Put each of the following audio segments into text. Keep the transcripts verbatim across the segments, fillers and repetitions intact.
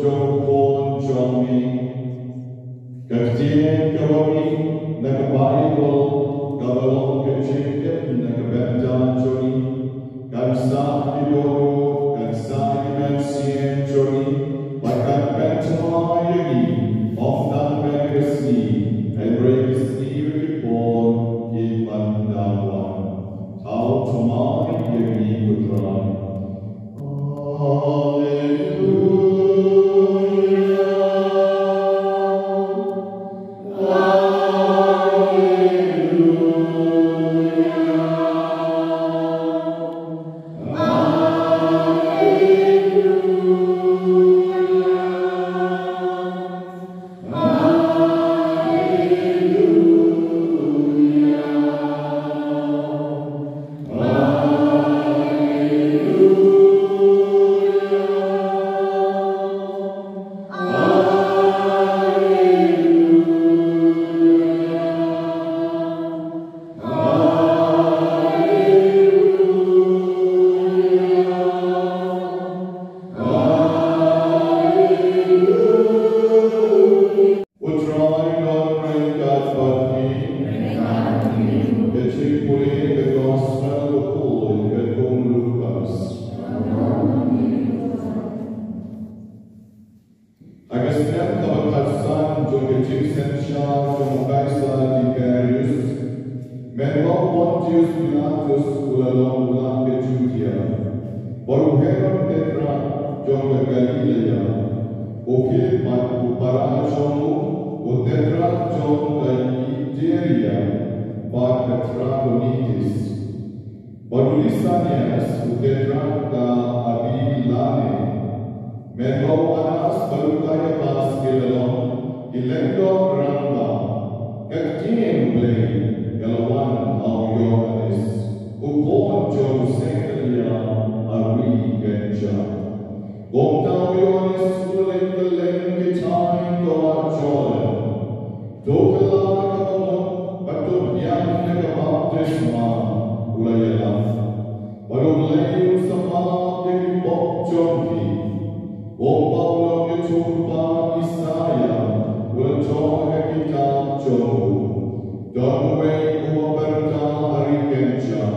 jong u khun jong me. Ka ktien kaba mih na ka Baibl kaba long ka jingtip na ka bynta jong ngi, kan sah ïa ki dohnud, kan sah ïa ki mynsiem jong ngi, bad kan pynthymmai ïa ngi ym tang ha kane ka sngi, hynrei ki sngi bad ki por kiban dang wan. Thaw thymmai ïa ngi, ko Trai. Alleluia. U Trai un don ryngkat bad phi. Ka jingpule ka Gospel kaba pule katkum u Lukas. Ha ka snem kaba khatsan jong ka jingsynshar jong u Kaisar Tiberius, mynba u Pontius Pilatus u la long u Lat ka Judia, bad u Herod Tetrark jong ka Galilaia, u Philip bad u para jong u, u Tetrark jong ka Iturea bad ka Trakhonitis, bad u Lisanias u Tetrark ka Abilene, mynba u Annas bad u Kaiapas ki la long ki lyngdoh rangbah, ka ktien U Blei ka la wan ha u Ïoannis, u khun jong u Sakaria, ha ri Gynjar. Kumta u Ïoannis u la leit kylleng ki thaiñ ka wah Jordan, to kylla ka bamut bad to pdiang ïa ka baptisma, u la ïalam. Bad U Blei un sa map ïa ki pop jong phi. Kumba u nongïathuhlypa Isaïa u la thoh ha ka kitab jong u, don uwei uba pyrta ha ri Gynjar,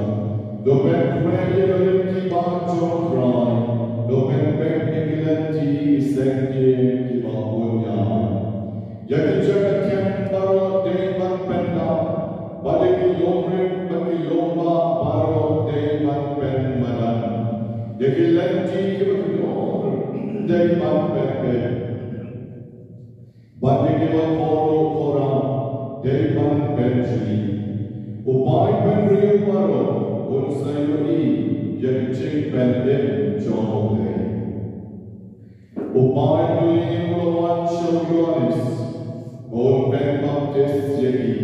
to pynkhreh ïa ka lynti bah jong U Trai, to pynbeit ïa ki lynti ki seng dieng kiba un ïaid. Ïa ki jaka kem baroh dei ban pyndap, bad ïa ki lum rit bad ki lum bah baroh dei ban pynmadan. Ïa ki lynti kiba kordor dei ban pynbeit, bad ïa kiba khorruh khorram dei ban pynjli. U paid bynriew baroh un sa ïohi ïa ka jingpynim jong U Blei. U paid u la wan sha u Ïoannis, ba un pynbaptis ïa ki.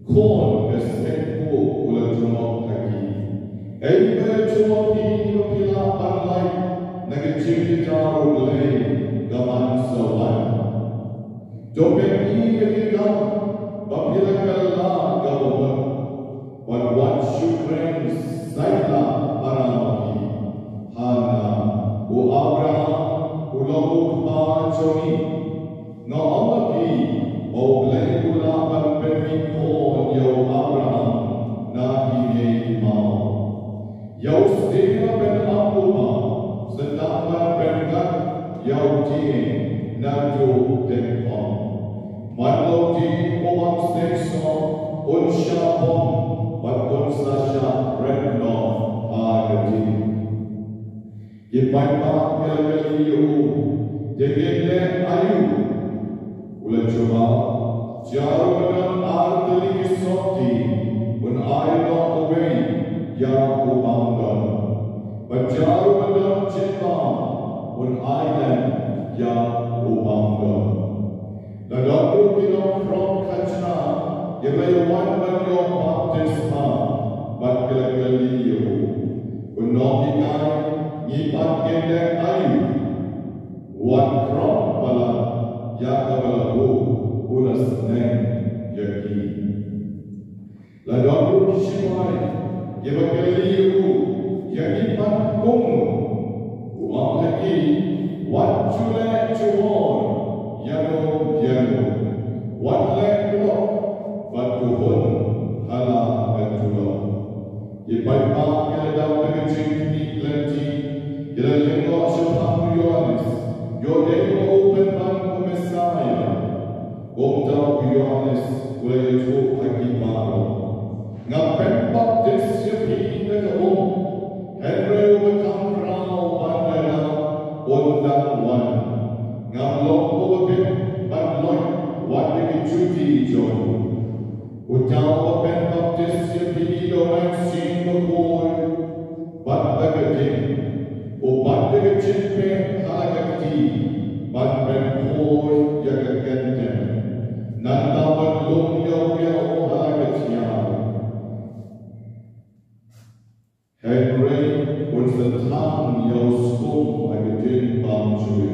Khun ka sngewthuh u la jubab ha ki, ei ba ïathuh ïa phi ba phi lah ban lait na ka jingïada U Blei ka ban sa wan? To pyni ïa ki kam ba phi la kylla kaba mut. Bad wat shu kren sait lah para ma ki. Hana u Abraham u long u kpa jong ngi. Nga ong ïa phi ba U Blei u lah ban pynmih khun ïa u Abraham na kine ki maw. Ïa u sdie ban ap u ba, sa tang ban pyngat ïa u dieng naduh u dieng phong. Mano dei u bym sngewsih, un shah phong bad un sa shah ret noh ha ka dieng. Ki paidbah ki la kylli ïa u, te ngin leh aïu? U la jubab, jar uba don ar tylli ki sopti un ai noh uwei ïa u bym don, bad jar uba don jingbam un ai lem ïa u bym don. La don ruh ki nongpynïaid khajna kiba ïa wan ban ïoh baptisma, bad ki la kylli ïa u, ko Nonghikai, ngi pat ngin leh aïu? Wat pynrung palat ïa kaba la buh, u la sneng ïa ki. La don ruh ki shipai kiba kylli ïa u, ïa ngi pat kumno? U ong ha ki, wat Ki la dap da ka jingkhmih lynti, ki la lyngngoh shaphang u Ïoannis, ïoh dei ba u pynban u Messaïah. Kumta u Ïoannis u la ïathuh ha ki baroh, nga pynbaptis ïa phi da ka um, hynrei uba kham khraw ban da nga un dang wan, ngam long uba bit ban loit wat da ki juti jong u. Uta uba pynbaptis ïa phi da u Mynsiem Bakhuid bad da ka ding, u bat da ka jingbeh ha la ka kti ban pynkhuid ïa ka kyntien, nangta ban lum ïa u ha la ka thiar. Hynrei un sa thang ïa u skum ha ka jingbymjukut.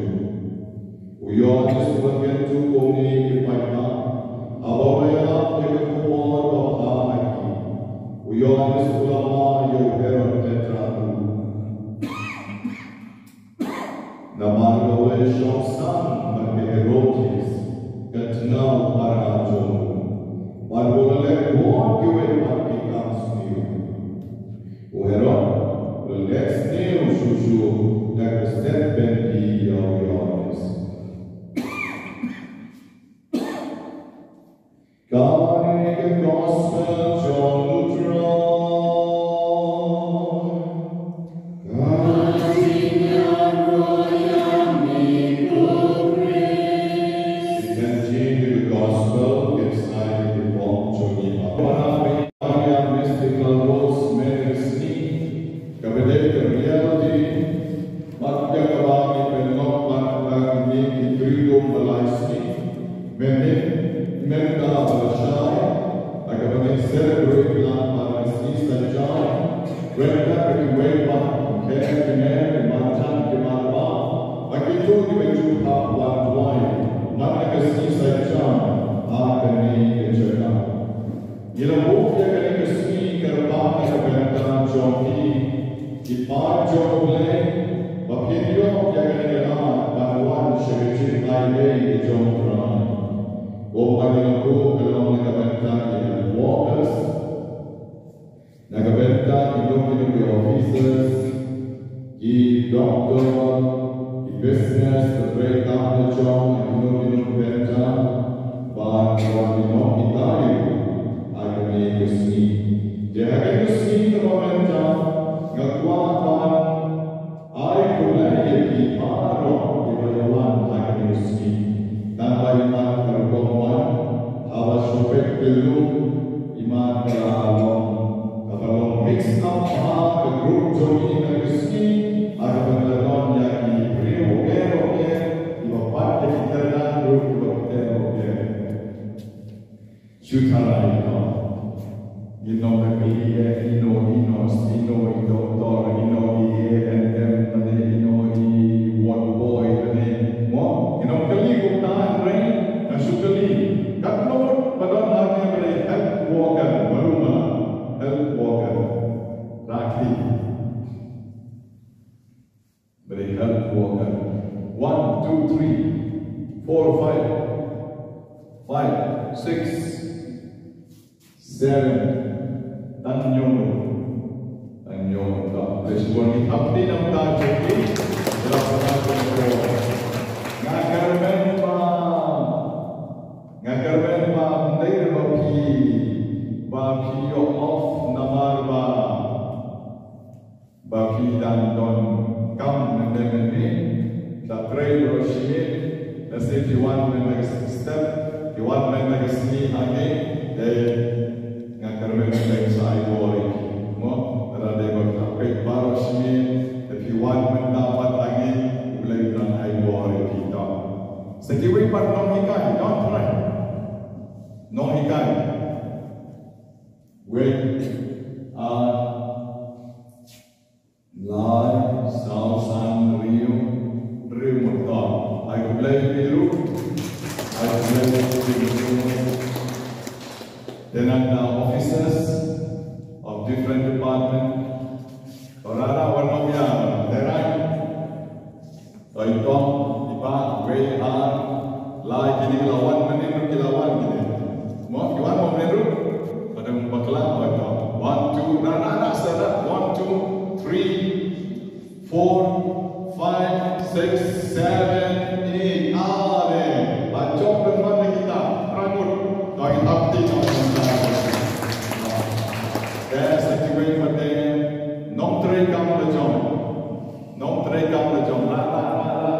U Ïoannis u la kyntu kumne ïa ki paidbah haba u la ïalap ïa ka khubor babha ha ki. U Ïoannis u la mad ïa u Herod Tetrarch ruh. Namar ba u la ïashong sang bad ka Herodias, ka tnga u para jong u, bad u la leh bun kiwei pat ki kam sniew. U Herod u la leh sniew shuh shuh da ka step byndi ïa u Ïoannis. Kane ka gospel jong u Trai. Ka jingïaroh ïa me ko Khrist. Ki ktien jong ka gospel kin sa ïa ki bym jong ngi. Para ïa mystical rose mynta ka sngi. Kaba dei ka reality, bad ïa kaba ngi pynlong bad ba ngi ki three dum ba lai sngi. Mynhynnin mynta ba la shai, ha kaba ngin celebrate lang bad ka sngi Saitjaiñ. Kren da kiwei pat ki khynnah, ki marjan, ki marpa, bad kito kiba ju hap wan duwai man la ka sngi Saitjaiñ ha kane ka jaka. Ngi la buh ïa kane ka sngi kyrpang na ka bynta jong phi, ki paid jong U Blei, ba phin ïoh ïa kane ka lad ban wan sha ka jingaiei ka jong U Trai. Kumba ngi la buh ka long na ka bynta ki health workers, na ka bynta kino kino ki officers, ki doktor, ki business, ki treikam la jong, kino kino ki bynta, bad wan ki nonghikai ha kane ka sngi. Te ha kane ka sngi kaba mynta, nga kwah ban ai khublei ïa phi baroh kiba ïa wan ha kane ka sngi. Tang ba ïa man ka rukom wan, haba shu peit ka lum, ïa man ka long, kaba long mix up ha ka group jong ngi ha ka sngi, ha kaba ka long ïa ki briew bapher bapher, kiba pat ïa ki kyrdan ruh kiba bapher bapher. Shu tharai ïa ka. Ino ka kali ïa ino, ino, ino i doktor, ino i A N M, ino i ward boy, ino. Mo, ino kali kumta, hynrei nga shu kali. Katno ba don hangne ba dei health worker, malu mala, health worker. Rakhi. Very helpful. One, two, three, four, five, five, six, seven. Tang hynñiew. Tang hynñiew. Ka, ka shu wan ki thap ti nam ta jong ki. Terima kasih. Nga kyrmen ba, nga kyrmen ba, ym dei ba phi, ba phi ïoh off namar ba ba phi dang don kam mynne mynne, sa trei baroh shi miet, lehse phi wan mynta ka step, phi wan mynta ka sngi hangne, te nga kyrmen Blei sa ai bor ïa phi. Mo, lada dei ba phi la peit baroh shi miet, te phi wan mynta pat hangne, U Blei un ai bor ïa phi to. Sa kiwei pat nonghikai, don't try. Nonghikai. Wei, ar, lai, saw, san, hynriew, hynriew ngut. Ai khublei ïa phi ruh. Ai khublei ïa phi ruh. Te nangta officers of different department. Ora ra wan ong ïa, te rai. To i kong, i bah, wei, ar, lai, kine ki la wan mynhynnin ruh, ki la wan kine. Mo, ki wan mo mynhynnin ruh. Pat ym bakla, to i kong. One, two, ra, ra, ra, sa, ra. Four, five, six, seven, eight. Are. Ba jong ban man kita. Rangut. Doi hap ti jong kita. That's the way for them. Nongtrei kam la jong. Nongtrei kam la jong. La, la, la, la.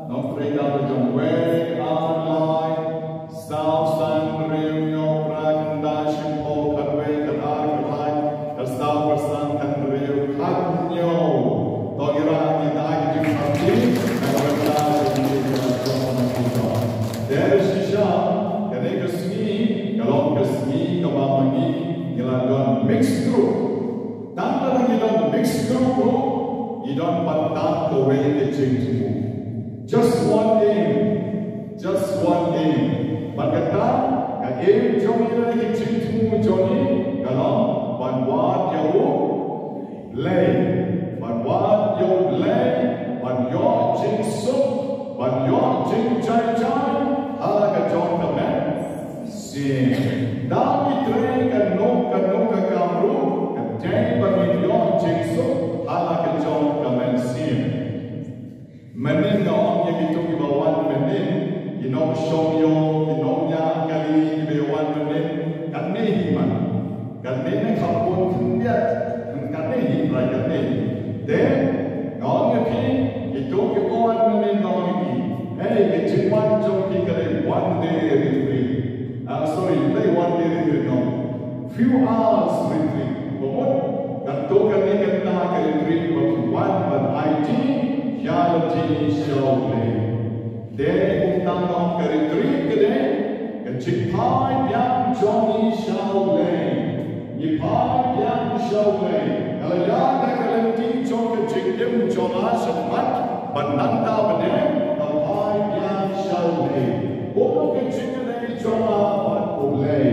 Nongtrei kam la jong. Wei, ar, lai. Saw, san, hynriew, hynñiew, phra, khyndai, shiphew, khatwei, khatar, khatlai, khatsaw, khatsan, khathynriew, khathynñiew. To ngi rah ngi da ki jingpyrkhat na ka bynta jong ngi ki la jong na ki jong. Te shisha kane ka sngi ka long ka sngi kaba ma ngi ngi la don mixed group. Tang ba ngi don mixed group ruh ngi don pat tang kawei ka jingthmu. Just one aim. Just one aim. Bad kata ka aim jong ngi lane ka jingthmu jong ngi ka long ban wad ïa U Blei. Ban wad ïa U Blei, ban ïoh jingsuk, ban ïoh jingjai jai ha la ka jong ka mynsiem. Da ngi trei kano kano ka kam ruh ka dei ba ngin ïoh jingsuk ha la ka jong ka mynsiem. Mynnin nga ong ïa kito kiba wan mynnin, ki nongshong ïew, ki nongñiah kali kiba wan mynnin, katne hi man. Katne ne kham bun khyndiat, katne hi trai katne hi. Te nga ong ïa phi, kito kiba wan mynnin nga ong ïa phi, hei, ka jingwan jong phi ka dei one day retreat. Ah, sorry, dei one day retreat, no. Few hours retreat. Ba mut, katto katne kynta ka retreat ba phi wan ban aiti ïa la jong ngi sha U Blei. Te kumta nga ong ka retreat ka dei ka jingphai biang jong ngi sha U Blei. Ngi phai biang sha U Blei. Ka la ïaid da ka lynti jong ka jingim jong nga shakhmat bad nangta bad ne ka phai biang sha U Blei. Kumno ka jingïadei jong nga bad U Blei.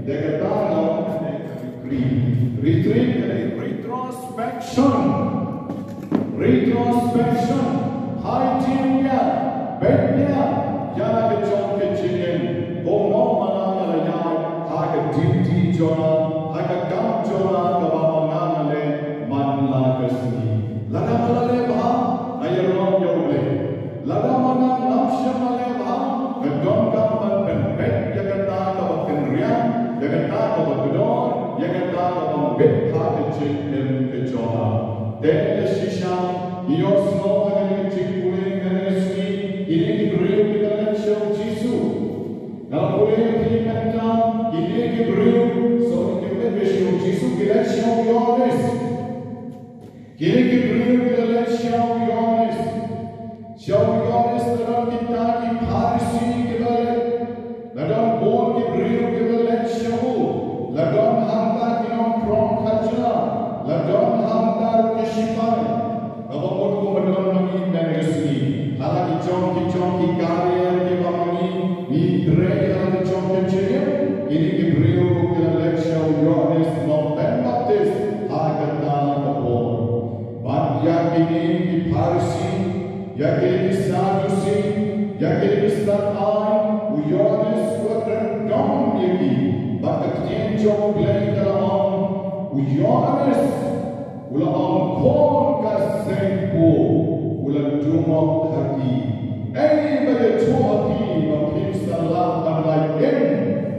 Te kata ka long ka dei ka retreat. Retreat ka dei retrospect. Retrospection, hai jingïa, bad ïa, ïa la ka jong ka jingim, kumno ma nga nga la ïaid, ha ka duty jong nga, ha ka kam jong nga kaba ma nga nga leh, man la ka sngi. Lada ma la leh bha, nga ïaroh ïa U Blei. Lada ma nga ngam shym la leh bha, nga donkam ban pynbeit ïa kata kaba kynriang, ïa kata kaba kordor, ïa kata kaba bit ha ka jingim ka jong nga. Te shisha, ïohsngew ha kane ka jingpule kane ka sngi, kine ki briew ki la leit sha u Jisu. Nga pule ïa phi mynta, kine ki briew, sorry, kim leit sha u Jisu, ki leit sha u Ïoannis. Kine ki briew ki la leit sha u Ïoannis. Sha u Ïoannis la don kita ki Pharisi ki la leit. La don bun ki briew ki la leit sha u. La don hangta ki nongphrong khajna. La don hangta ki shipai. Kaba mut kumba don ma ngi mynne ka sngi. Ha la ki jong ki jong ki career kiba ma ngi ngi trei ha la ki jong ki jingim. Kine ki briew ki la leit sha u Ïoannis Nongpynbaptis ha kata ka por. Bad ïa kine ki Pharisi, ïa kine ki Sadusi, ïa kine ki stad aiñ, u Ïoannis u la kren dom ïa ki. Bad ka ktien jong U Blei ka la ong, u Ïoannis u la ong khun ka seng pop, u la dumok ha ki. Ei ba ïathuh ha phi ba phim sa lah ban lait im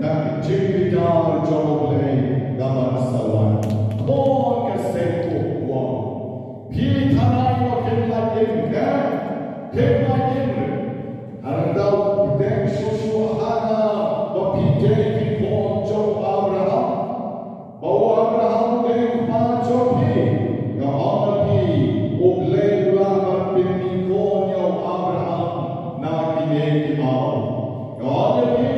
na ka jingbitar jong U Blei kaban sa wan. Khun ka seng pop u ong. Phi tharai ba phin lait im, eh? Phin lait im. Hynrei u dei shuh shuh hana ba phi dei ki khun jong u Abraham. Ba u Abraham u dei u kpa jong phi. Nga ong ïa phi, U Blei u lah ban pynmih khun ïa u Abraham na kine ki maw. Nga ong ïa phi,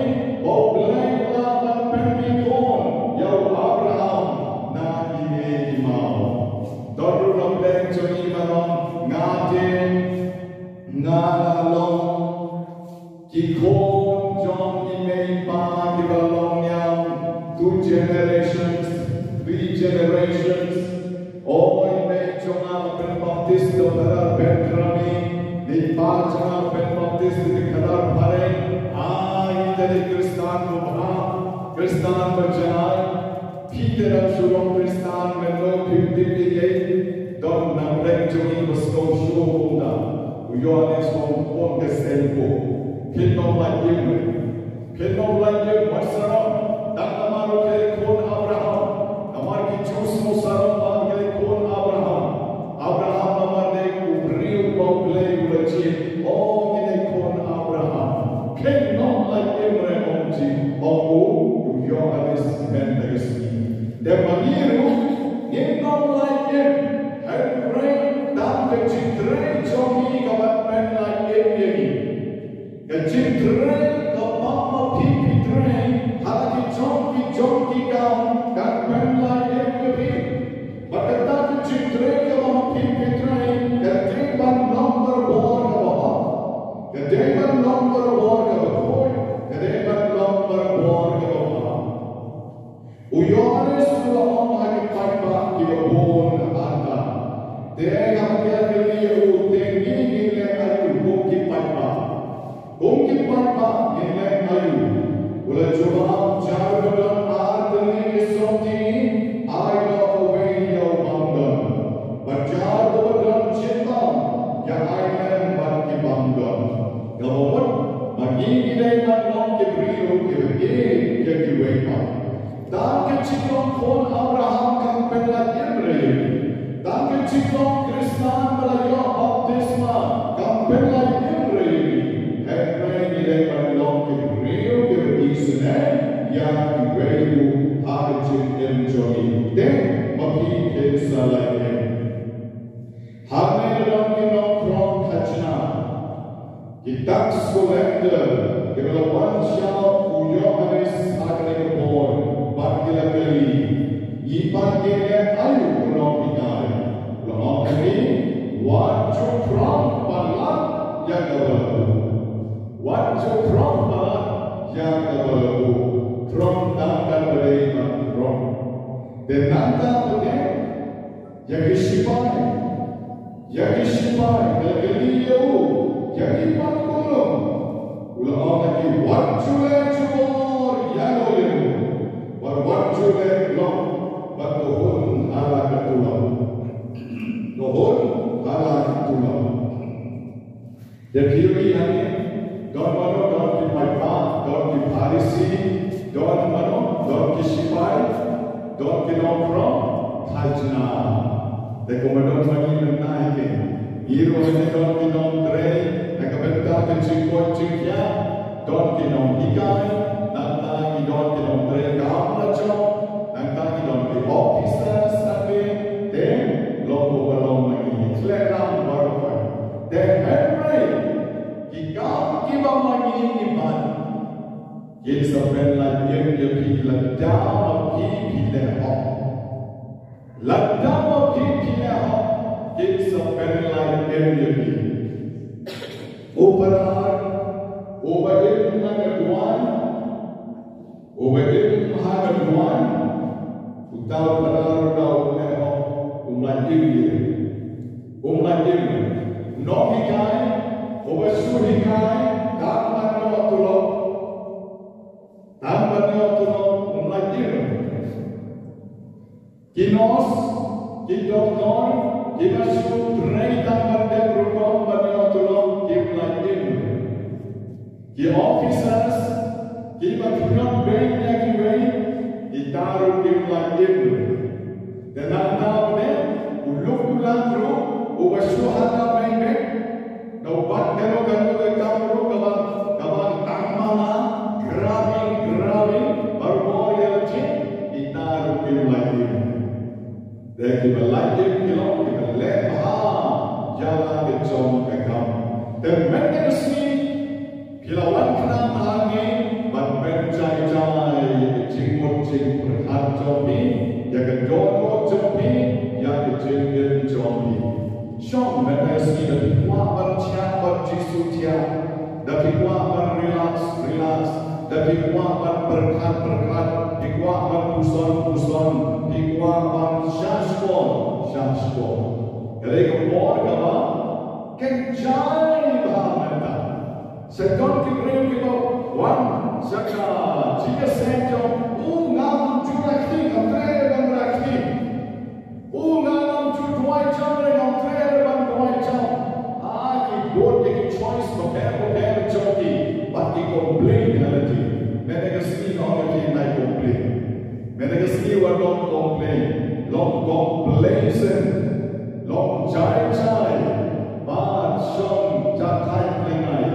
ba U Blei u lah ban pynmih khun ïa u Abraham na kine ki maw. Don ruh nongpdeng jong ngi ba ong, nga te, nga la long ki khun jong i mei i pa kiba long ïam, two generations, three generations. O i mei jong nga la pynbaptis da u Phadar Benjamin, i pa jong nga la pynbaptis da u Phadar Phareng. Ai, ita dei Khristan ba bha, Khristan ba janai. Phi te dang shu long Khristan, mynno phim tip ei ei. Don nongpdeng jong ngi ba Ïoannis u ong, khun ka seng ko, phin ym lait im re. Phin ym lait im, wat sarong. Tang namar u dei khun Abraham. Namar ki Jiw shu sarong ba u dei khun Abraham. Abraham namar dei u briew ba U Blei u la jied. O, ngi dei khun Abraham. Phin ym lait im re, ong u, ong u Ïoannis mynta ka sngi. Te ma ngi ruh ngim lait im. Hynrei tang ka jingtrei jong ngi ka ban pynlait im ïa ngi. Ka jingtrei kaba ma phi phi trei ha la ki jong ki jong ki kam kan pynlait im ïa phi. Bad kata ka jingtrei kaba ma phi phi trei ka dei ban long barabor kaba hok. Ka dei ban long barabor kaba khuid. Ka dei ban long barabor kaba bha. U Ïoannis u la ong ha ki paidbah kiba bun hangta. Te nga hap ïa kylli ïa u, te ngi ngin leh aïu kum ki paidbah? Kum ki paidbah ngin leh aïu? U la jubab, jar ba don ar tylli ki sopti, ai noh uwei ïa u bym don. Bad jar uba don shitbam, ïa ai lem bad ki bym don. Kaba mut, ma ngi ngi dei ban long ki briew kiba ïeit ïa kiwei pat. Tang ka jinglong khun Abraham kam pynlait im re ïa ngi. Tang ka jinglong Khristan ba la ïoh baptisma kam pynlait im re ïa ngi. Hynrei ngi dei ban long ki briew kiba isynei ïa kiwei ruh ha ka jingim jong ngi. Te ma phi phin sa lait im. Hangne don ki nongthrong khajna, ki tax collector, kiba la wan sha u Ïoannis ha kane ka por, bad ki la kylli, ngi pat ngin leh aïu, ko Nonghikai? U la ong ïa ki, wat ju throng palat ïa kaba la buh. Wat ju throng palat ïa kaba la buh. Throng tang katba dei ban throng. Te nangta pat ïa ki shipai, ïa ki shipai, ka la kylli ïa u, ïa ngi pat kumno? U la ong ïa ki, wat ju leh jubor ïa u, ïa u, bad wat ju leh lok, bad to hun ha la ka tulop. To hun ha la ka tulop. Te phi ïohi hangne, don mano, don ki paidbah, don ki Pharisi, don mano, don ki shipai, don ki nongthrong khajna. Te kumba don ma ngi mynta hi, ngi ruh ngi don ki nongtrei na ka bynta ka jingkoit jingkhiah, don ki nonghikai, nangta ngi don ki nongtrei kam la jong, nangta ngi don ki officers, ate, te long kumba long ma ngi, khlem lang baroh. Te hynrei ki kam kiba ma ngi ngi ban, kin sa pynlait im ïa phi lada ma phi phi leh hok. Lada ma phi phi leh hok, kin sa pynlait im ïa phi. U para, uba im ha ka duwan, uba im ha ka duwan, uta u para ruh lada um leh hok, um lait im ïa u. Um lait im. Nonghikai, uba shu hikai tang ban ïoh tulop, tang ban ïoh tulop, um lait im. Ki nurse, ki doktor, kiba shu trei tang ban dep rukom ban ïoh tulop, kim lait im. Ki officers, kiba kynnoh beiñ ïa kiwei, kita ruh kim lait im. Te nangta pat u luk u lang ruh, uba shu hap beiñ beiñ, na u bat kano kano ka kam ruh kaba, kaba tang mala, grabbing, grabbing, barabor ïa la jong, kita ruh kim lait im. Te kiba lait im ki long kiba leh bha ïa la ka jong ka kam. Te mynta ka sngi phi la wan khnang hangne ban pynjai jai ïa ka jingmut jingpyrkhat jong phi, ïa ka dohnud jong phi, ïa ka jingim jong phi. Shong mynta ka sngi, da phi kwah ban thiah bad Jisu, thiah. Da phi kwah ban relax, relax. Da phi kwah ban pyrkhat, pyrkhat. Phi kwah ban puson, puson. Phi kwah ban shahshkor, shahshkor. Ka dei ka por kaba kynjai bha mynta. Sa don ki briew kiba wan sha ka jingïaseng jong u, ngam ju rakhe, ngam treh ban rakhe. U, ngam ju duwai jam re, ngam treh ban duwai jam. Ah, ki bun Bapher bapher jong ki, bad ki complain ha lade. Mynta ka sngi nga ong ïa phi, nai complain. Mynta ka sngi wat long complain. Long complain shen. Long jai jai. Bad shong jahthait lyngngai.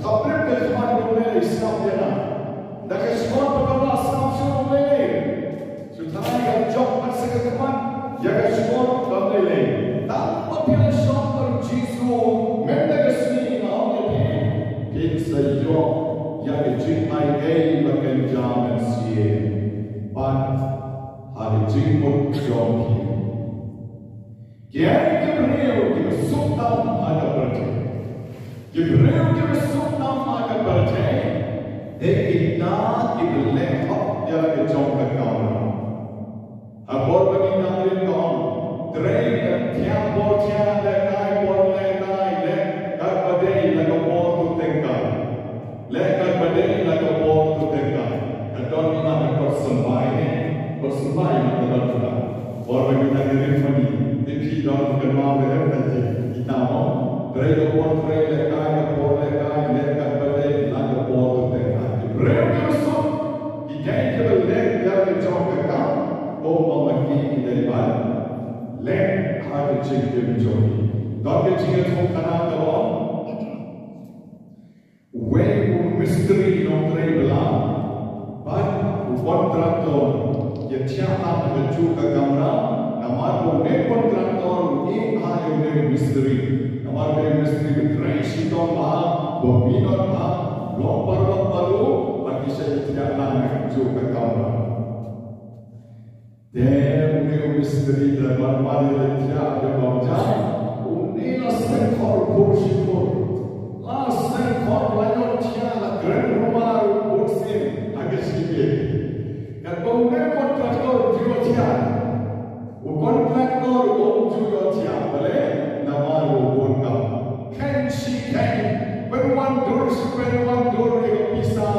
Khaprip ka khmat jong U Blei, sngap ïa nga. Da ka shkor ba ka ba sngap sha U Blei. Shu tharai ka jop pat sa ka khmat ïa ka shkor ba U Blei. Tang ba phi la shong bad U Jisu, mynta ka sngi nga ong ïa phi, phin sa ïoh ïa ka jingai ei ba kynja mynsiem. Bad ha ka jingmut jong phi, ki briew kiba suk tam ha ka pyrthei. Ki briew kiba suk tam ha ka pyrthei, dei kita kiba leh hok ïa la ka jong ka kamram. Ha por ba ngi nang rim ka ong, trei, thiah por thiah, lehkai por lehkai, leh katba dei la ka por to tyngkai. Leh katba dei la ka por to tyngkai. Ka don ma ka kot symbai ne, kot symbai ma ka don ka. Por ba ngi nang rim ma ngi, te phi don ka ma ba em ka ji. Kita mo, trei ka por trei, lehkai ka por lehkai, leh katba dei la ka por to tyngkai. Briew kiba suk, ki dei kiba leh ïa la ka jong ka kam, kumba ma ngi ki dei ban leh ha ka jingim jong ngi. Don ka jingïathuhkhana kaba ong, uwei u mistri nongtrei bylla bad u contractor ïa thiah ha kajuh ka kamra, namar ba une u contractor u ïeit ha ïa une u mistri. Namar une u mistri u trei shitom bha, ba minot bha, long paralok bha, bad ki shah ïa thiah lang ha kajuh ka kamra. Te une u mistri da ban wan ïa la thiah da bam jam. Une la seng khor khur shi khur. La seng khor la ïoh thiah la kren rumar u bun sien ha ka shi bit. Katba une contractor u ju ïoh thiah. U contractor um ju ïoh thiah balei namar u bun kam. Khein shi khein, pynwandur shi pynwandur ïa ka pisa,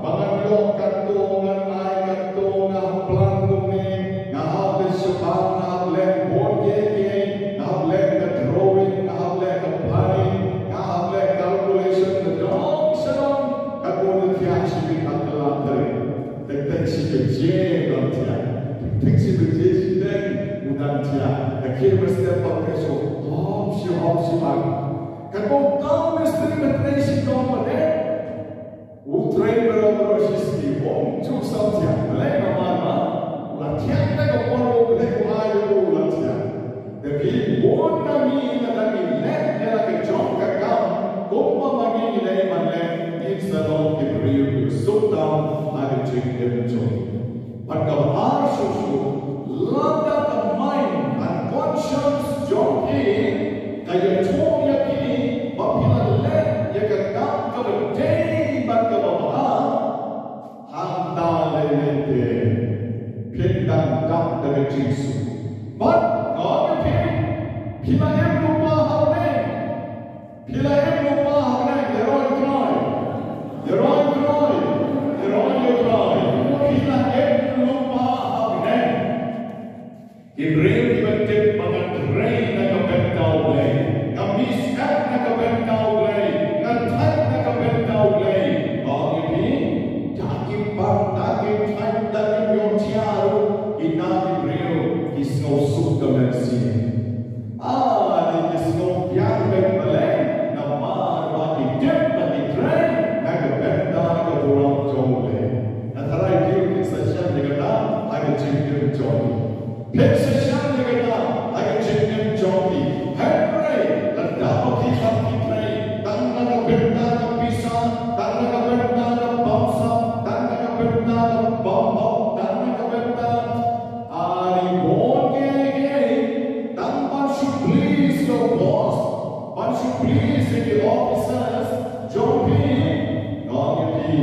ba ngan ïoh katto, ngan ai katto, nga hap plan kumne, nga hap leh shabar, nga hap leh bor kiei kiei, nga hap leh ka drawing, nga hap leh ka planning, nga hap leh calculation, ka dong sha dong, katto ne thiah shi bit ha ka la tarik. Tek tek shi baje u dang thiah. Tek tek shi baje shi teng u dang thiah. Ka khie ba step ba ka shu hop shi hop shi bang. Katba u mistri ba trei shitom ba dei. U trei baroh baroh shi sngi, um ju sam thiah. Balei namar ba u la thiah da ka por ba U Blei u ai ïa u, u la thiah. Te phi bun na ngi lada ngi leh ïa la ka jong ka kam kumba ma ngi ngi dei ban leh, ngin sa long ki briew kiba suk tam ha ka jingim jong ngi. Bad kaba ar shuh shuh, lada ka mind and conscience jong phi ka ïathuh ïa phi ba phi la leh ïa ka kam kaba dei bad kaba bha, hangta lei lei te phin dang dap da ka jingsuk. Bad nga ong ïa phi, phi la im lypa ha u neng. Phi la im lypa ha u neng, ïaroh ïa u Trai. Ïaroh ïa u Trai. Ïaroh ïa u Trai. Phi la im lypa ha u neng. Ki briew kiba tip ba nga trei na ka bynta U Blei, nga mih sep na ka bynta U Blei, nga thait na ka bynta U Blei. Nga ong ïa phi, da ki pang, da ki thait, da ki ïohthiah ruh, kita ki briew ki sngewsuk ka mynsiem. Ah, da ki sngew biang beit, balei? Namar ba ki tip ba ki trei na ka bynta ka burom jong U Blei. Nga tharai phi ruh phin sa shem ïa kata ha ka jingim jong phi. Phin sa shem ïa kata ha ka jingim jong phi. Hynrei lada ba phi hap phi trei tang na ka bynta ka pisa, tang na ka bynta ka bamsap, tang na ka bynta ka bamhok, tang na ka bynta, ani bun kiei kiei, tang ban shu please your boss, ban shu please ïa ki officers jong phi, nga ong ïa phi.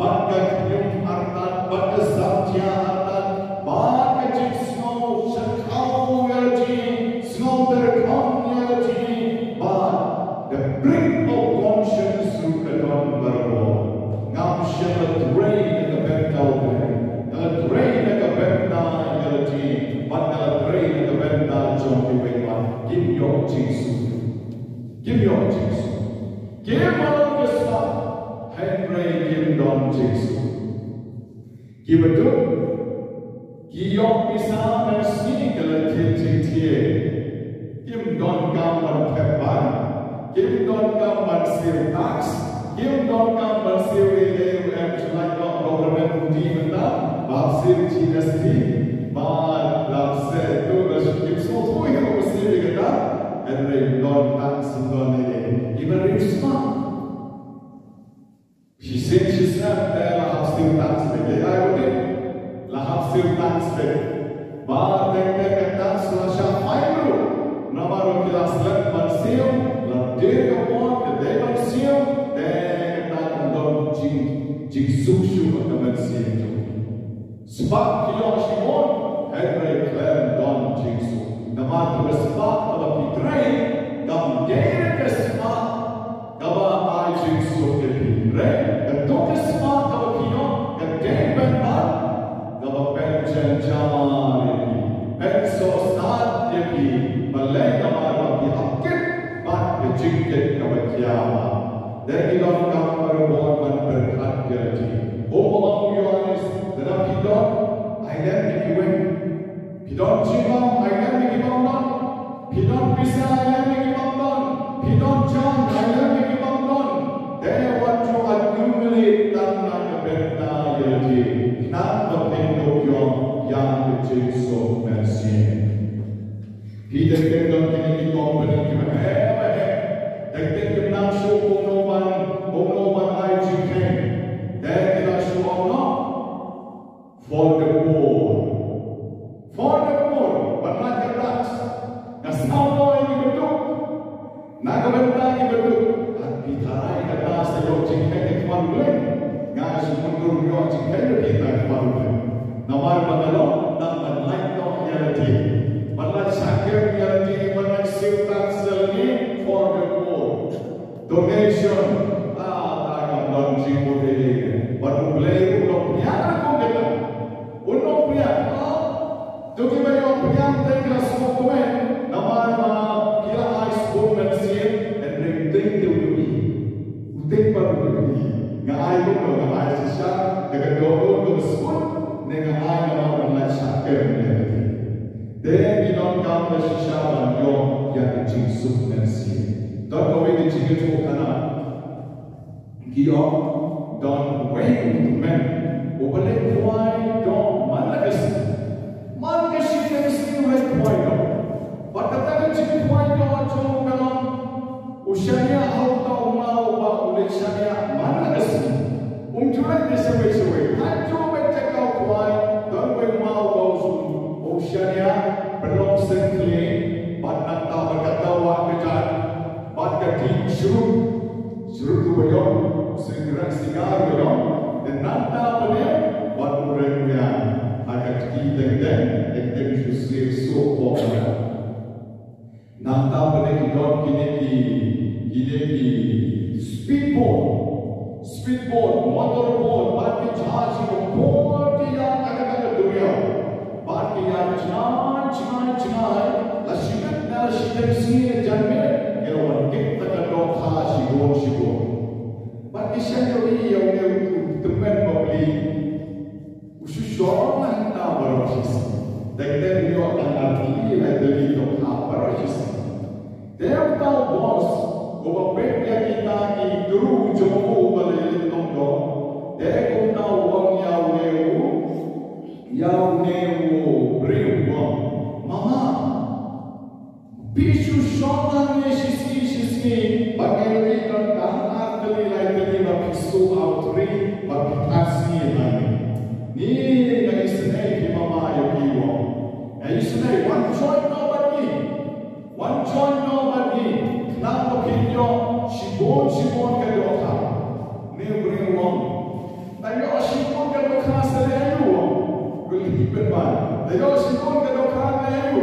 Bad ka khñium artat, bad ka samthiah artat, bad ka jingsngew shyrkhei ïa la jong, sngew tyrkhong ïa la jong, bad the prick of conscience ruh ka don barabor. Ngam shym la trei na ka bynta U Blei, nga la trei na ka bynta ïa la jong, bad nga la trei na ka bynta jong kiwei pat, kim ïoh jingsuk. Kim ïoh jingsuk. Ki ba long ki spah, hynrei kim don jingsuk. Ki baduk, ki ïoh pisa mynsiem ka la thied jingthied. Kim don kam ban thep ban, kim don kam ban siew tax, kim don kam ban siew ei ei ruh em, shu lait noh government duty mynta, ba hap siew G S T, ba la siew tu la shu kim siew tu ïa ka siew ïa kata, hynrei don tax, don ei ei. Ki ba riew spah. Shisien shisien te la hap siew tax beit, dei ai u dei. La hap siew tax beit. Ba teng teng ka tax la shah fine ruh. Namar ba ki la slem ban siew, la dei ka bor, ka dei ban siew, te kata kan don jing, jingsuk shuh ha ka mynsiem jong ki. Spah ki ïoh shibun, hynrei khlem don jingsuk. Namar ka spah kaba ki trei, kam dei ka spah kaba ai jingsuk ïa phi. Hynrei kato ka spah kaba phi ïoh ka dei ban ban kaba pynjynjar ïa phi, pynsohsat ïa phi. Balei? Namar ba phi hap kit bad ka jingkit kaba khia. Te ki donkam ban pyrkhat ïa lade. Kumba ong u Ïoannis, lada phi don, ai lem ïa kiwei. Phi don jingbam, ai lem ïa ki bym don. Phi don pisa, ai lem ïa ki bym don. Phi don jaiñ, ai lem ïa ki bym don. Te wat ju accumulate tang na ka bynta ïa lade, khnang ba phin ïoh ïa ka jingsuk mynsiem. Phi teng teng don kine ki company kiba heh ba heh. Teng teng kim nang shuh kumno ban, kumno ban ai jingkheiñ. Te ki la shu ong noh, for the poor. For the poor. Ban lait ka tax. Nga sngew ïa ki baduk. Na ka bynta ki baduk. Haba phi tharai kata sa ïoh jingkheiñ na khmat U Blei, nga shu mut ruh ïoh jingkheiñ ruh phi na khmat U Blei. Namar ba ka long tang ban lait noh ïa lade, ban lait shah kem ïa lade, ban lait siew tax ïa lade for the poor. Donation. Ah, ta kam don jingmut ei ei. Bad U Blei u long pynïar kum kata. Un long pynïar. Ah, to kiba ïoh pynïar te ki la sngewthuh, namar ba ki la ai sbun mynsiem, hynrei u dei te u dei. U dei ba u dei. Nga ai kumno? Nga ai shisha da ka dohnud ka sbun, ne nga ai namar ban lait shah kem ïa lade? Te ngi donkam da shisha ban ïoh ïa ka jingsuk mynsiem. Don kawei ka jingïathuhkhana. Ki ong, don uwei u tymmen uba leit khwai doh man la ka sngi. Man ka shi teng sngi u leit khwai doh. Bad kata ka jingkhwai doh jong u ka long, u shaniah ha uta u maw uba u leit shaniah man la ka sngi. Um ju leit ne shawei shawei. Haduh ba jaka u khwai, don uwei u maw uba u shaniah, pynlong seng khlieh, bad nangta bad kata wah kjat, bad ka dih shrut, shrut ruh ba ïong, seng rek sigar ruh ba ïong, te nangta bad ïa, bad u reng biang, ha ka kti teng teng, teng teng shu sngewsuk bok na. Nangta pynlong ki don kine ki, kine ki speedboat, speedboat, motorboat, bad ki jahaj ki bun ki ïa ka ka ka dunia. Bad ki ïa jngai, jngai, jngai, la shi minit, la shi teng sngi ne jan minit, ki la wan tip ta ka dohkha shibun, shibun. Bad ki shem ïa u, ïa u, ïa u tymmen bapli. U shu shong hangta baroh shi sngi. Dang dang u ïoh tang ar tylli lai tylli dohkha baroh shi sngi. Te uta u boss uba peit ïa kita ki crew jong u ba la ïaleit tong doh. Te kumta u ong ïa une u, ïa une u briew u ong, "Mama, phi shu shong hangne shi sngi shi sngi, ba ngi ïohi don tang ar tylli lai tylli ba phi shu out ri, ba phi thait sngi hangne. Ni nga isynei phi mama ïa phi," u ong. "Nga isynei, wan join noh bad ngi. Wan join noh bad ngi. Khnang ba phin ïoh shibun shibun ka dohkha." Une u briew u ong, "Nga ïoh shibun ka dohkha sa leh aïu?" Kylli pynban. "Nga ïoh shibun ka dohkha leh aïu?"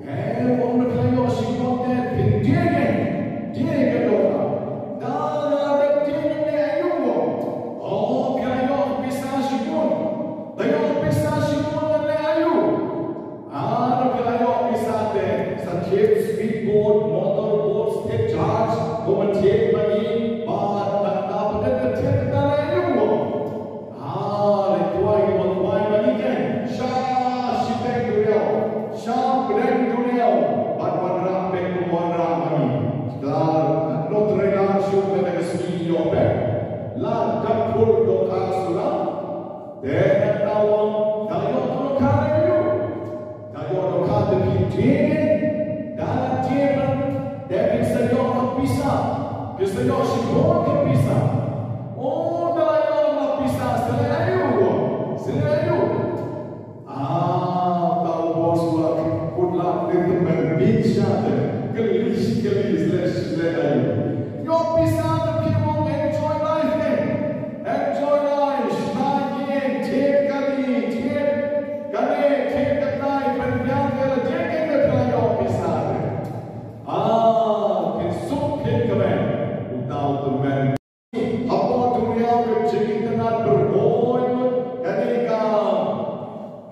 "Eh," u ong, "nga ïoh shibun te, phin die ne, die ka dohkha." "Da, da, da, die ne leh aïu?" "Oh, phi ïoh pisa shibun. Da ïoh pisa shibun leh aïu?" "Ah, phi ïoh pisa te, sa thied speedboat, motorboat, thied jahaj, kumba thied ma ngi, Pul dohkha suda, te nang ong, ka ïoh dohkha ïa u. Ka ïoh dohkha te phi tieng, da la tieng, te phi sa ïoh ka pisa, phi sa ïoh shibun ka pisa. O, da la ïoh ka pisa, sa leh aïu, sa leh aïu. Ah, uta u boss u la kut lad te tymmen, bit sha te, kylli shi kylli, sa leh, sa leh aïu. Ïoh pisa te phi ong enjoy life ne. Enjoy life, shna ïing, thied kali, thied kane, thied katai, pynbiang ïa la jong ka, te phi la ïoh pisa te. Ah, phin suk phin kmen, uta u tymmen. Hapoh duriaw ka jingitynnad pyrthei, kane ka,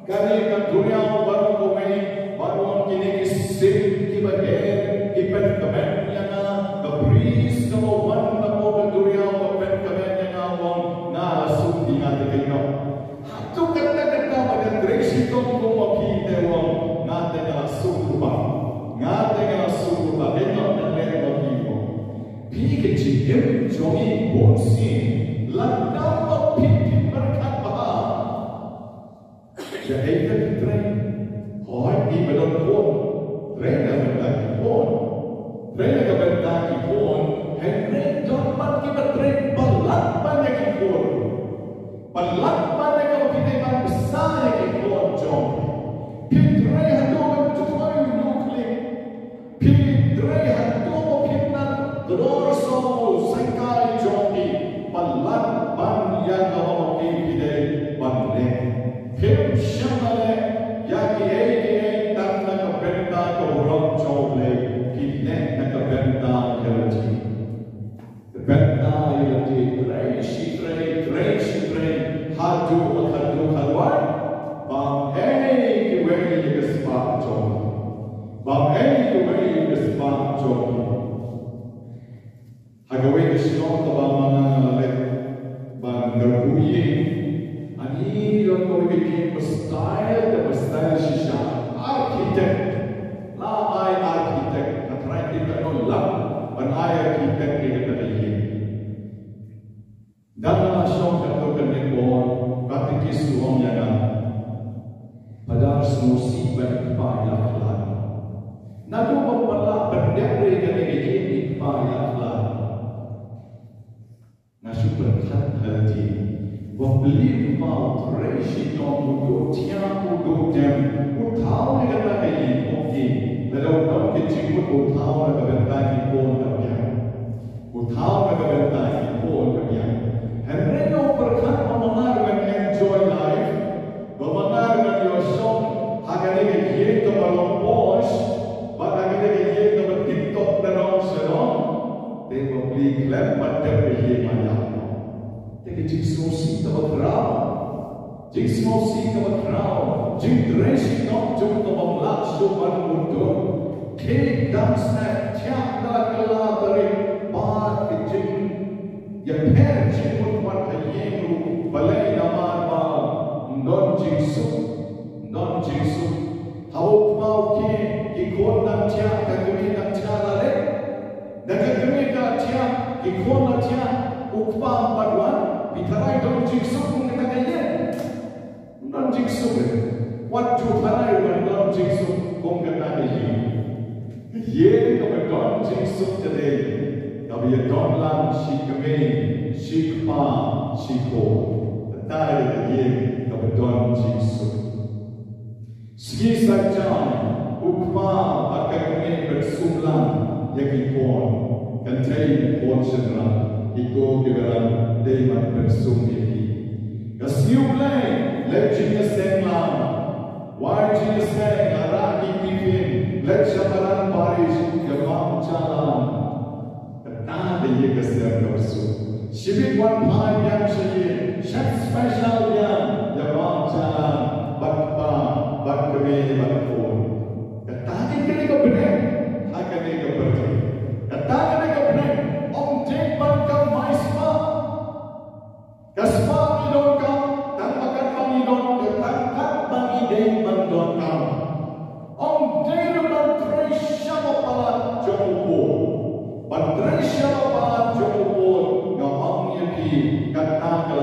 kane ka duriaw baroh kawei, baroh kine ki sim kiba her, ki pynkmen ïa nga, ka breeze kaba wan napoh ka duriaw ka pynkmen ïa nga, ong nga la suk, ïa nga te ka ïoh. Hato kata kata ba ka trei shitom kum ma phi te, ong nga te nga la suk lypa. Nga te nga la suk lypa. Ka ïoh ka leh ma phi, ong. Phi, ka jingim jong ngi bun sien, lada ma phi phi pyrkhat bha, shaei ka trei. Hooid, ngi ba don khun, trei na ka bynta ki khun. Trei na ka bynta ki khun, hynrei don pat kiba trei palat ban ïa ki khun. Palat ban ïa ka, phi dei ban bsa ïa ki khun jong phi. Phi trei haduh ban trei u nuklik. Phi trei haduh ba phin nang kdor song u sengkai jong phi. Palat ban ïa kaba ma phi phi dei ban leh. Phim shym la leh ïa kiei kiei tang na ka bynta ka burom jong U Blei, phi leh na ka bynta ïa lade. Ka bynta ïa lade, trei shi trei, trei shi trei, haduh ba khatduh khatwai, bam ei kiwei ïa ka spah jong, bam ei kiwei ïa ka spah jong. Ha kawei ka shnong kaba ma nga nga la leit ban kyrkhu ïing, ani don kawei ka ïing ba style, kaba style shisha, architect. La ai architect, nga tharai te ka don lad ban ai architect ïa kata ka ïing. Dang la shong katto katne por, katikis u ong ïa nga, Phadar, sngewsih ba i kpa i la khlad. Naduh ba pala pyndep re kane ka ïing, i kpa i la khlad. Nga shu pyrkhat ha lade, ba plie u kpa u trei shitom, u duh thiah, u duh dem, u thaw ïa kata ka ïing, okay. Lada u don ka jingmut u thaw na ka bynta ki khun ka biang. U thaw na ka bynta ki khun ka biang. Hynrei nga pyrkhat ba ma nga ruh ngan enjoy life, ba ma nga ruh ngan ïoh shong ha kane ka ïing kaba long posh, bad ha kane ka ïing kaba tip top na nong sha nong. Te ba plie khlem pat dep ka ïing ma ïap. Te ka jingsngewsih kaba khraw. Jingsngewsih kaba khraw, jingtrei shitom jong ka bym lah shuh ban mutdur. Khie dang sngewthuh thiah da kylla tarik bad ka jingïapher jingmut wat ha ïing ruh balei, namar ba ym don jingsuk, ym don jingsuk. Haba u kpa u khie, ki khun dang thiah, ka kmie dang thiah la leit. Da ka kmie ka thiah, ki khun la thiah, u kpa ym pat wan, phi tharai don jingsuk kum kata ka ïing? Ym don jingsuk re. Wat ju tharai ba don jingsuk kum kata ka ïing. Ka ïing kaba don jingsuk ka dei kaba ïadon lang shi kmie, shi kpa, shi khun. Kata ka dei ka ïing kaba don jingsuk. Sngi Saitjaiñ, u kpa bad ka kmie ban sumlang ïa ki khun. Kynthei, khun shynrang, kito kiba dang dei ban pynsum ïa ki. Ka Sngi U Blei, leit jingïaseng lang. Wai jingïaseng, ïarah ki tiffin, leit sha madan parish, ïa bam jaiñ lang. Kata ka ïing ka sem kaba suk. Shibit wan phai biang sha ïing, shet special biang, ïa bam jaiñ lang bad kpa bad kmie bad khun. Kata ka dei ka bneng ha kane ka pyrthei. Kata ka dei ka bneng, ym dei ban kamai spah. Ka spah ngi donkam tang ba katba ngi don, tang katba ngi dei ban donkam. Ym dei ruh ban trei sha ba palat jong u bor. Ban trei sha ba palat jong u bor, nga ong ïa phi, kata ka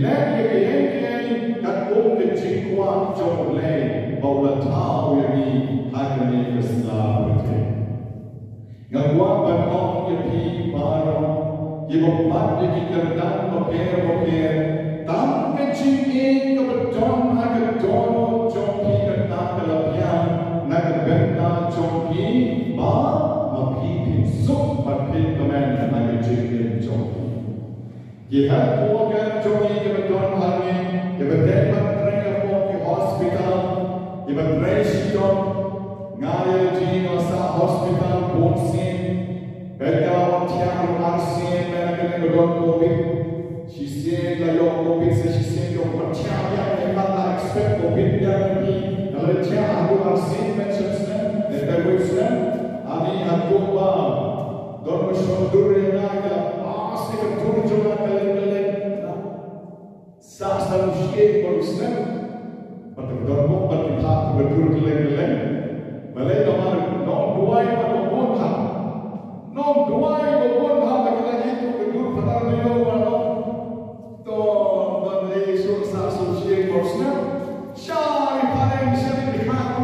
Leh ïa kiei kiei katkum ka jingkwah jong U Blei ba u la thaw ïa ngi ha kane ka sla pyrthei. Nga kwah ban ong ïa phi baroh kiba pat ïa ki kyrdan bapher bapher, tang ka jingïeit kaba don ha ka dohnud jong phi kata ka la pdiang na ka bynta jong phi ba ma phi phin suk bad phin kmen ha ka jingim jong phi. Ki health worker jong ngi kiba don hangne, kiba dei ban trei hapoh ki hospital, kiba trei shitom. Nga ïa lade nga sah hospital bun sien. Bad nga la wan thiah ruh arsien, mynta kane ba don covid. Shisien la ïoh covid, sa shisien ïoh, wan thiah biang, nga la expect covid biang na phi. Nga la thiah ruh arsien, mynta shisien, mynta wei sien. Ani haduh ba don ba shon dur ïa nga, ïa pass ïa ka dur jong nga kylleng kylleng. Sa sa u shyieng bad u snem. Bad ka don bok bad ki phah ka dur kylleng kylleng. Balei namar nongduwai bad u bun ha. Nongduwai bad u bun ha ba ki la ïeit ka dur, pynban ïa u ba long. To ban leh suk sa suk shyieng bad u snem. Shari phareng shari dikha ko.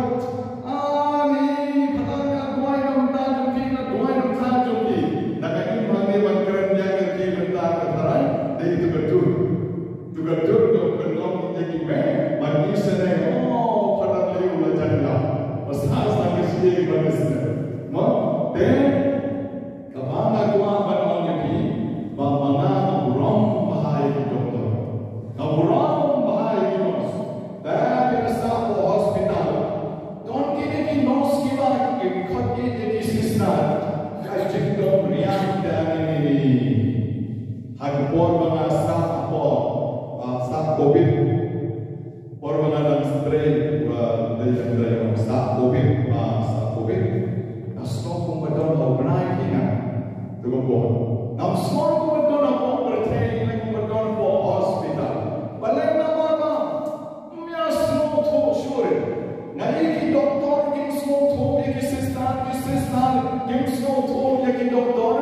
Ani pynban nga duwai na bynta jong phi, nga duwai na bynta jong phi. Na ka im hangne ban kren ïa ka ki bynta ka tharai. Dei tu ka dur. Tu ka dur ka pynlong ïa ki mei, ban isynei, oh, pynban leh u la jan ïa. Ba sa sa ka shyieng ban isynei. Mo, te, kaba nga kwah ban ong ïa phi, ba ma nga nga burom bha ïa ki doktor. Nga burom bha ïa ki nurse. Te phi la sah hapoh hospital. Don kine ki nurse kiba ki khot ïa ki sister. Ka jingdom riang da kine. Ha ka por ba nga sah hapoh, ba sah covid. Por ba nga dang trei, ba dei dang trei, ba sah covid, ba sah covid. Nga sngew kumba don ha u bnai hi nga. Tu ka por. Ngam sngew kumba don hapoh pyrthei, kumba don hapoh hospital. Balei namar ba ym ïa sngewthuh shuh. Nga ïa ki doktor kim sngewthuh, ïa ki sister, ki sister kim sngewthuh, ïa ki doktor.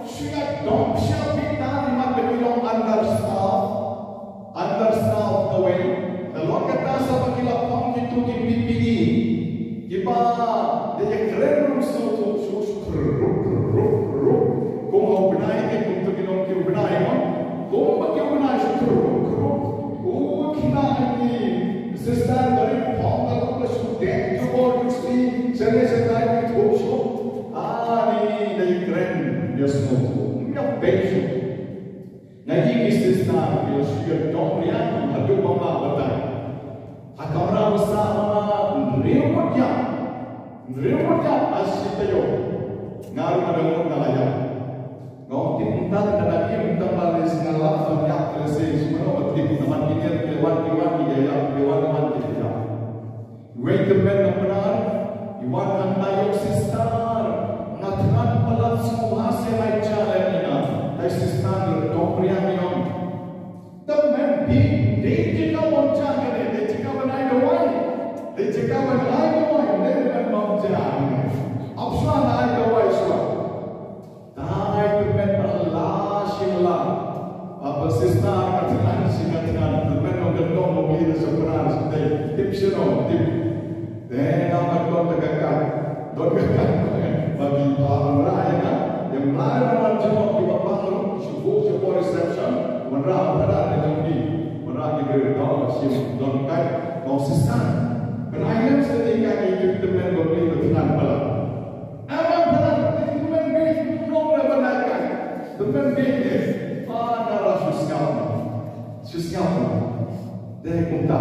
Shu ïa dom sha bynta, imat ba ki long understaff. Understaff kawei. Ka long kata sa ba ki la phong kito ki P P E. Kiba da ïa kren ruh sngewthuh shuh shuh, ruh ruh ruh ruh. Kum ha u bnai, ki kum to ki long ki u bnai mo. Kum ba ki u bnai shuh ruh ruh ruh. U kina ni sister dari phong ka kum ba shu dek jubor ki sli. Sene sene ki thuh shuh. Ani da ïa kren ïa sngewthuh. Ïa pei shuh. Nga ïa ki sister ki la shu ïa dom riang haduh ba nga batai. Ha kamra ba sah ba nga hynriew ngut ïap. Hynriew ngut ïap ha shi taïew. Nga ruh nga dang mut nga la ïap. Nga ong tip mynta ka dang im tang ba lei sngewlap ban ïap, ka lei sngewlap ban tip namar ki ngiat ki wan ki wan ki ïap, ki wan ki wan ki ïap. Wei tymmen na Pnar, i wan hangta ïa u sister. Nga thngan palat sngewbha sha ngai jia lem ïa nga. Dei sister, i dom riang i ong. Tymmen bit, dei jaka bym jia kane, dei jaka ban ai dawai. Dei jaka ban ai dawai, dei ban bym jia kane. Ap shuwa na ai dawai shuwa. Dei tymmen ba la shin la. Ba sister ka thngan shi ka thngan. Tymmen ong ka dong mo bli na shapra shi dei. Tip shano tip. Te nga ba don ka ka. Don ka ka. Ba ki ba ra ya ka. Yang lai na wan jong ki ba ba ru shu bu shu bu reception. Wan ra ba da ne jong ki. Wan ra ki ru don shi don ka. Don sister. Ba ai nem sa ni ka ki tymmen ba bli na thngan ba la. Aman pynban, tymmen bit, nong na bynta ka. Tymmen bit, eh. Pynban shu sngap. Shu sngap. Dei kumta.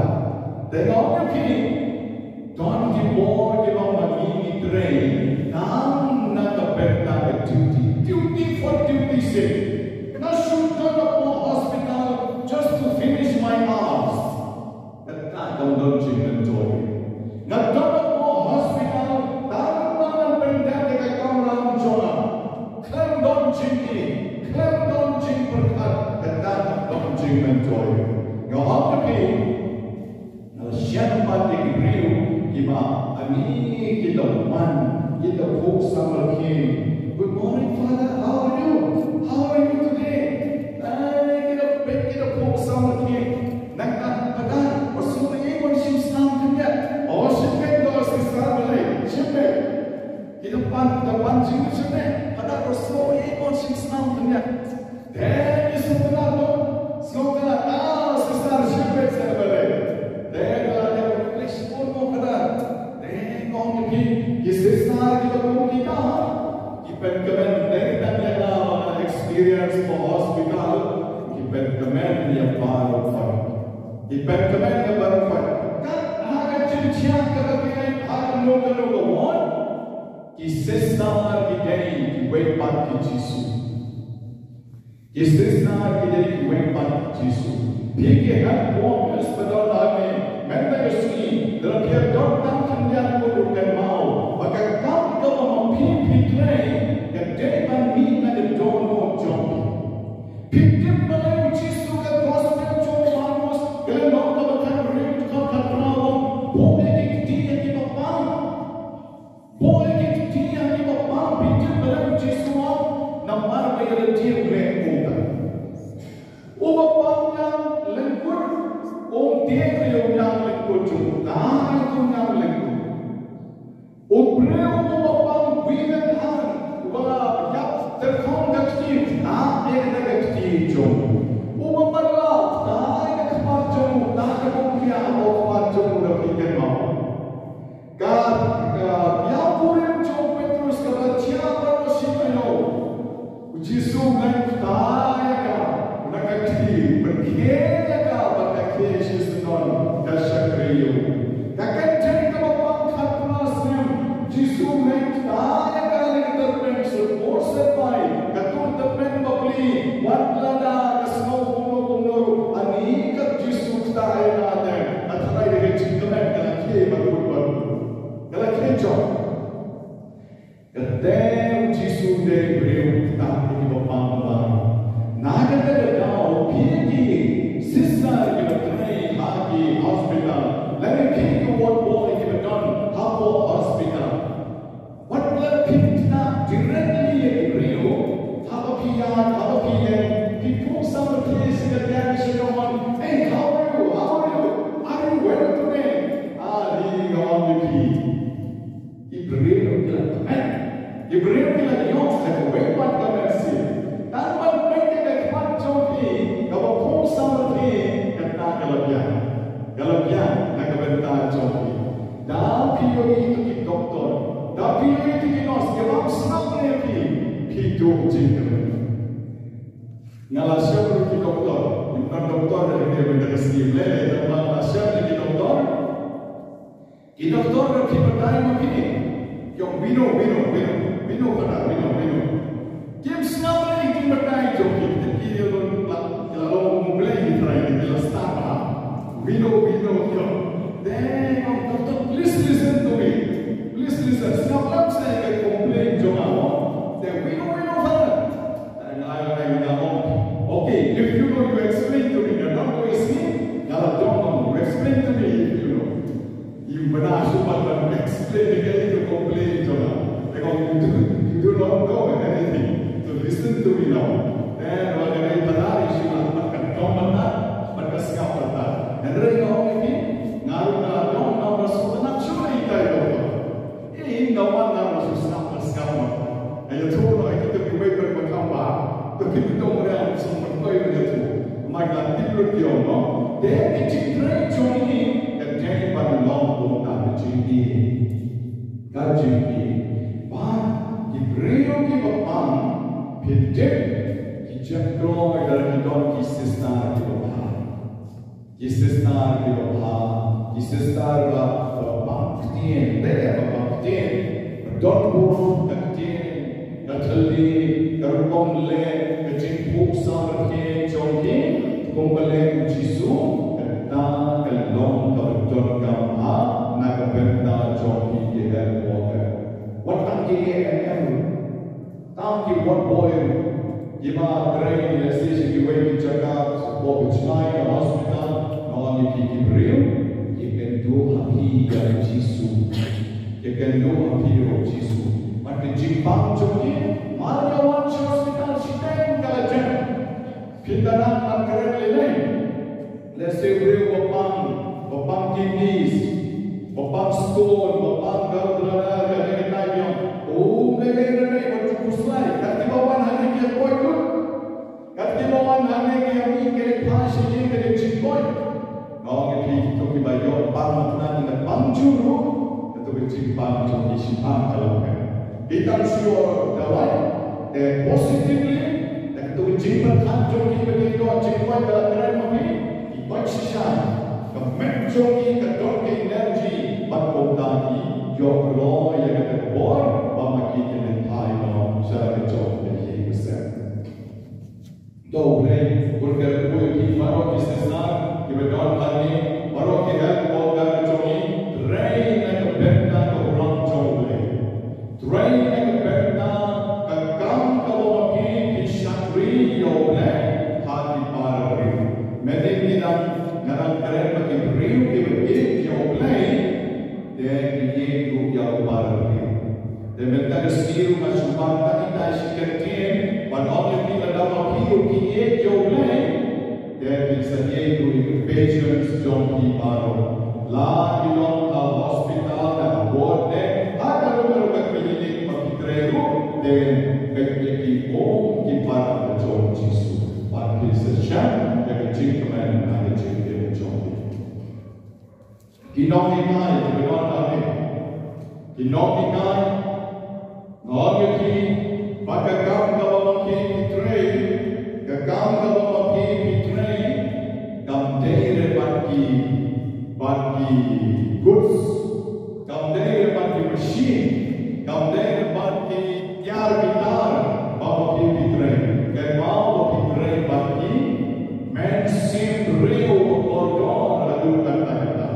Dei nga ong ïa phi. Don ki por ki long ba ngi ngi trei. Tang na ka bynta ka duty. Duty for duty sake. Nga shu don hapoh hospital just to finish my hours. Kata kam don jingmyntoi. Nga don hapoh hospital, tang ba ngan pyndep ïa ka kamram jong nga. Khlem don jingïeit, khlem don jingpyrkhat, kata kam don jingmyntoi. Nga ong ïa phi, nga la shem pat ïa ki briew, kiba, ani, ki da wan, ki da phuh samrkhie. Good morning, Father. How are you? How are you today? Ai, ki da peit, ki da phuh samrkhie. Ito pan, ito pan jing jing ne, pada ko so e kon sing snam dunia. Te isu kena to, so kena ah sisar shipet sa bale. Te kala ne English pun mo pada. Te kong ki ki sisar ki ko ki ka. Ki pen kemen te ki tan ya na experience mo hospital. Ki pen kemen ya baru fai. Ki pen kemen ya baru fai. Ka ha ka jin chiang ka ka ki ha ka no ka no ka won. Ki sisar ki dei ki wei pat ki Jisu. Ki sisar ki dei ki wei pat ki Jisu. Phi ki health workers ba don ha me mynta ka sngi, lada phi don tang khyndiat ngut u kynmaw ba ka kam kaba ma phi phi trei ka dei ban mih na ka dohnud jong phi. Phi tip balei u Jisu, ka gospel jong u Markos ka lynnong kaba khathynriew dkhot khatphra, u ong, buh ïa ki kti ïa kiba pang. Buh ïa ki kti ïa kiba pang. Phi tip balei u Jisu u ong? Namar ba ïa lade u leh kumta. Uba pang ñianglyngkut um tieng ïa u ñianglyngkut jong u, tang ïa u ñianglyngkut. U briew uba pang bun, uba la ïap tyrkhong ka kti, tang ïa ka kti jong u. Uba marlap, tang ïa ka khmat jong u, tang ïa ka bym khia ka khmat jong u, da phi kynmaw. Ka, ka ïawkurim jong u Petrus kaba jia baroh shi taïew. U Jisu u leh kata ïa ka, na ka kti, pynkhie ïa ka bad ka khie shisyndon, ka shakri ïa u. Ka kynthei kaba pang khatphra snem, u Jisu u leh kata ïa ka, na ka tyrpeng sha u Paul Serbai, ka tur tyrpeng ba pli, wat lada ka sngew kumno kumno ruh, ani ka Jisu kata ïa ka, te ka tharai da ka jingkmen ka la khie bad u bad. Ka la khie jong. Kata u Jisu u dei briew kata ïa kiba pang ba. Na kata ka daw phi ki sister kiba trei ha ki hospital, lane phi ki ward boy kiba don hapoh hospital. Wat la phi kynnoh directly ïa ki briew, haba phi ïaid, haba phi ïeng, phi pyrshang phi sngewthuh ïa ka shynrang, "Hey, how are you? How are you? Are you well today?" Ah, ri nga ong ïa phi. Ki briew ki la tmet. Ki briew ki la ïoh ka wei pat ka mercy. Tang ban peit ïa ka khmat jong phi, kaba pyrshang phi, kata ka la biang. Ka la biang na ka bynta jong phi. Da phi ïohi ïa ki doktor, da phi ïohi ïa ki nurse, ki bym sngap ïa phi, phi duh jingkyrmen. Nga la shem ruh ki doktor, ki doktor da ki bynta ka skim lele, da nga la shem ïa ki doktor. Ki doktor ruh ki batai ma phi. Ki ong, "Wino, wino, wino, wino, kata, wino, wino." Kim sngap ïa ki batai jong ki, ki la long, ki la long Mawblei ki trai, ki la stad ha. "Wino, wino," ki ong. Te ong, "Doctor, please listen to me. Please listen." Sngap lem sa ïa ka complaint jong nga. Te, "Wino, wino, kata." Te nga ong, nga ong, "Okay, if you know, you explain to me." Nga ong, "Nga la dang ong, you explain to me if you know." Im bana shu pat ban explain ïa ka complaint jong nga. Te nga ong, "You do, you do not know anything. So listen to me now." Te nga ong, "Nga dei ban ïa shu pat ka dong ban, ban ka sngap ban." Hynrei nga ong ïa phi, nga ruh nga dong, nga ruh shu ban shu ïa ka ïa ka. Ïa nga wan nga ruh shu sngap ban sngap ban. Ïa tu ruh ïa kita kiwei pat ba kham bha. To ki pyndonkam ruh shu ban poi ruh ïa tu. Namar ka tip ruh ki ong, no? Te ka jingtrei jong ngi ka dei ban long kumta, ka jingïeit. Ka jingïeit. Bad ki briew kiba pang, phi tip, ki jingkhlaiñ da ki don ki sister kiba pang. Ki sister kiba pang, ki sister ba, ba pang ktien, ba, ba pang ktien. Ba don burom ka ktien, ka thylliej, ka rukom leh, ka jingphuh samrkhie jong ki, kumba leh u Jisu, kata ka long kaba donkam ha, na ka bynta jong ki ki health worker. Wat tang ki A N M. Tang ki ward boy, kiba trei lehse sha kiwei ki jaka, sha Bajnai ka hospital, nga ong ïa phi, ki briew ki kynduh ha phi ïa u Jisu. Ki kynduh ha phi ïa u Jisu. Bad ka jingpang jong ki, mar ïa wan sha hospital shiteng ka la jan. Phi kynduh ban kren lei lei. Lehse u briew ba pang, ba pang kidneys, ba pang stone, ba pang gallbladder, ka dei ka tai biang. Kam jong ki shiphang ka la phet. Ki tang shu ïoh dawai, te positively, da katu ka jingpyrkhat jong ki ba ki ïoh jingkoit ba la kren ma ki, ki koit shisha. Ka met jong ki ka don ka energy, bad kumta ki ïoh kloi ïa kata ka bor, ba ma ki kin leit phai noh sha la ka jong ka ïing ka sem. To U Blei un kyrkhu ïa phi baroh ki sister kiba don hangne, baroh ki health worker jong ngi, trei na ka bynta ka burom jong U Blei. Trei na ka bynta ka kam kaba ma phi phi shakri ïa U Blei ha ki para briew. Mynta ngi dang, nga dang kren ba ki briew kiba ïeit ïa U Blei, te ki ïeit ruh ïa u para briew. Te mynta ka sngi ruh nga shu wan tang ita shi kyntien ban ong ïa phi lada ma phi ruh phi ïeit ïa U Blei, te phin sa ïeit ruh ïa ki patients jong phi baroh. La ki long ha hospital, ha ward ne ha kano kano ka clinic ba phi trei ruh, te peit ïa ki kum ki para jong U Jisu. Bad phin sa shem ïa ka jingkmen ha ka jingim jong phi. Ki nonghikai kiba don hangne, ki nonghikai, nga ong ïa phi ba ka kam kaba ma phi phi trei, ka kam kaba ma phi phi trei, kam dei re bad ki, bad ki goods, kam dei re bad ki machine, kam dei re bad ki tiar ki tar ba ma phi phi trei, kynmaw ba phi trei bad ki mynsiem briew ba kordor haduh katta katta.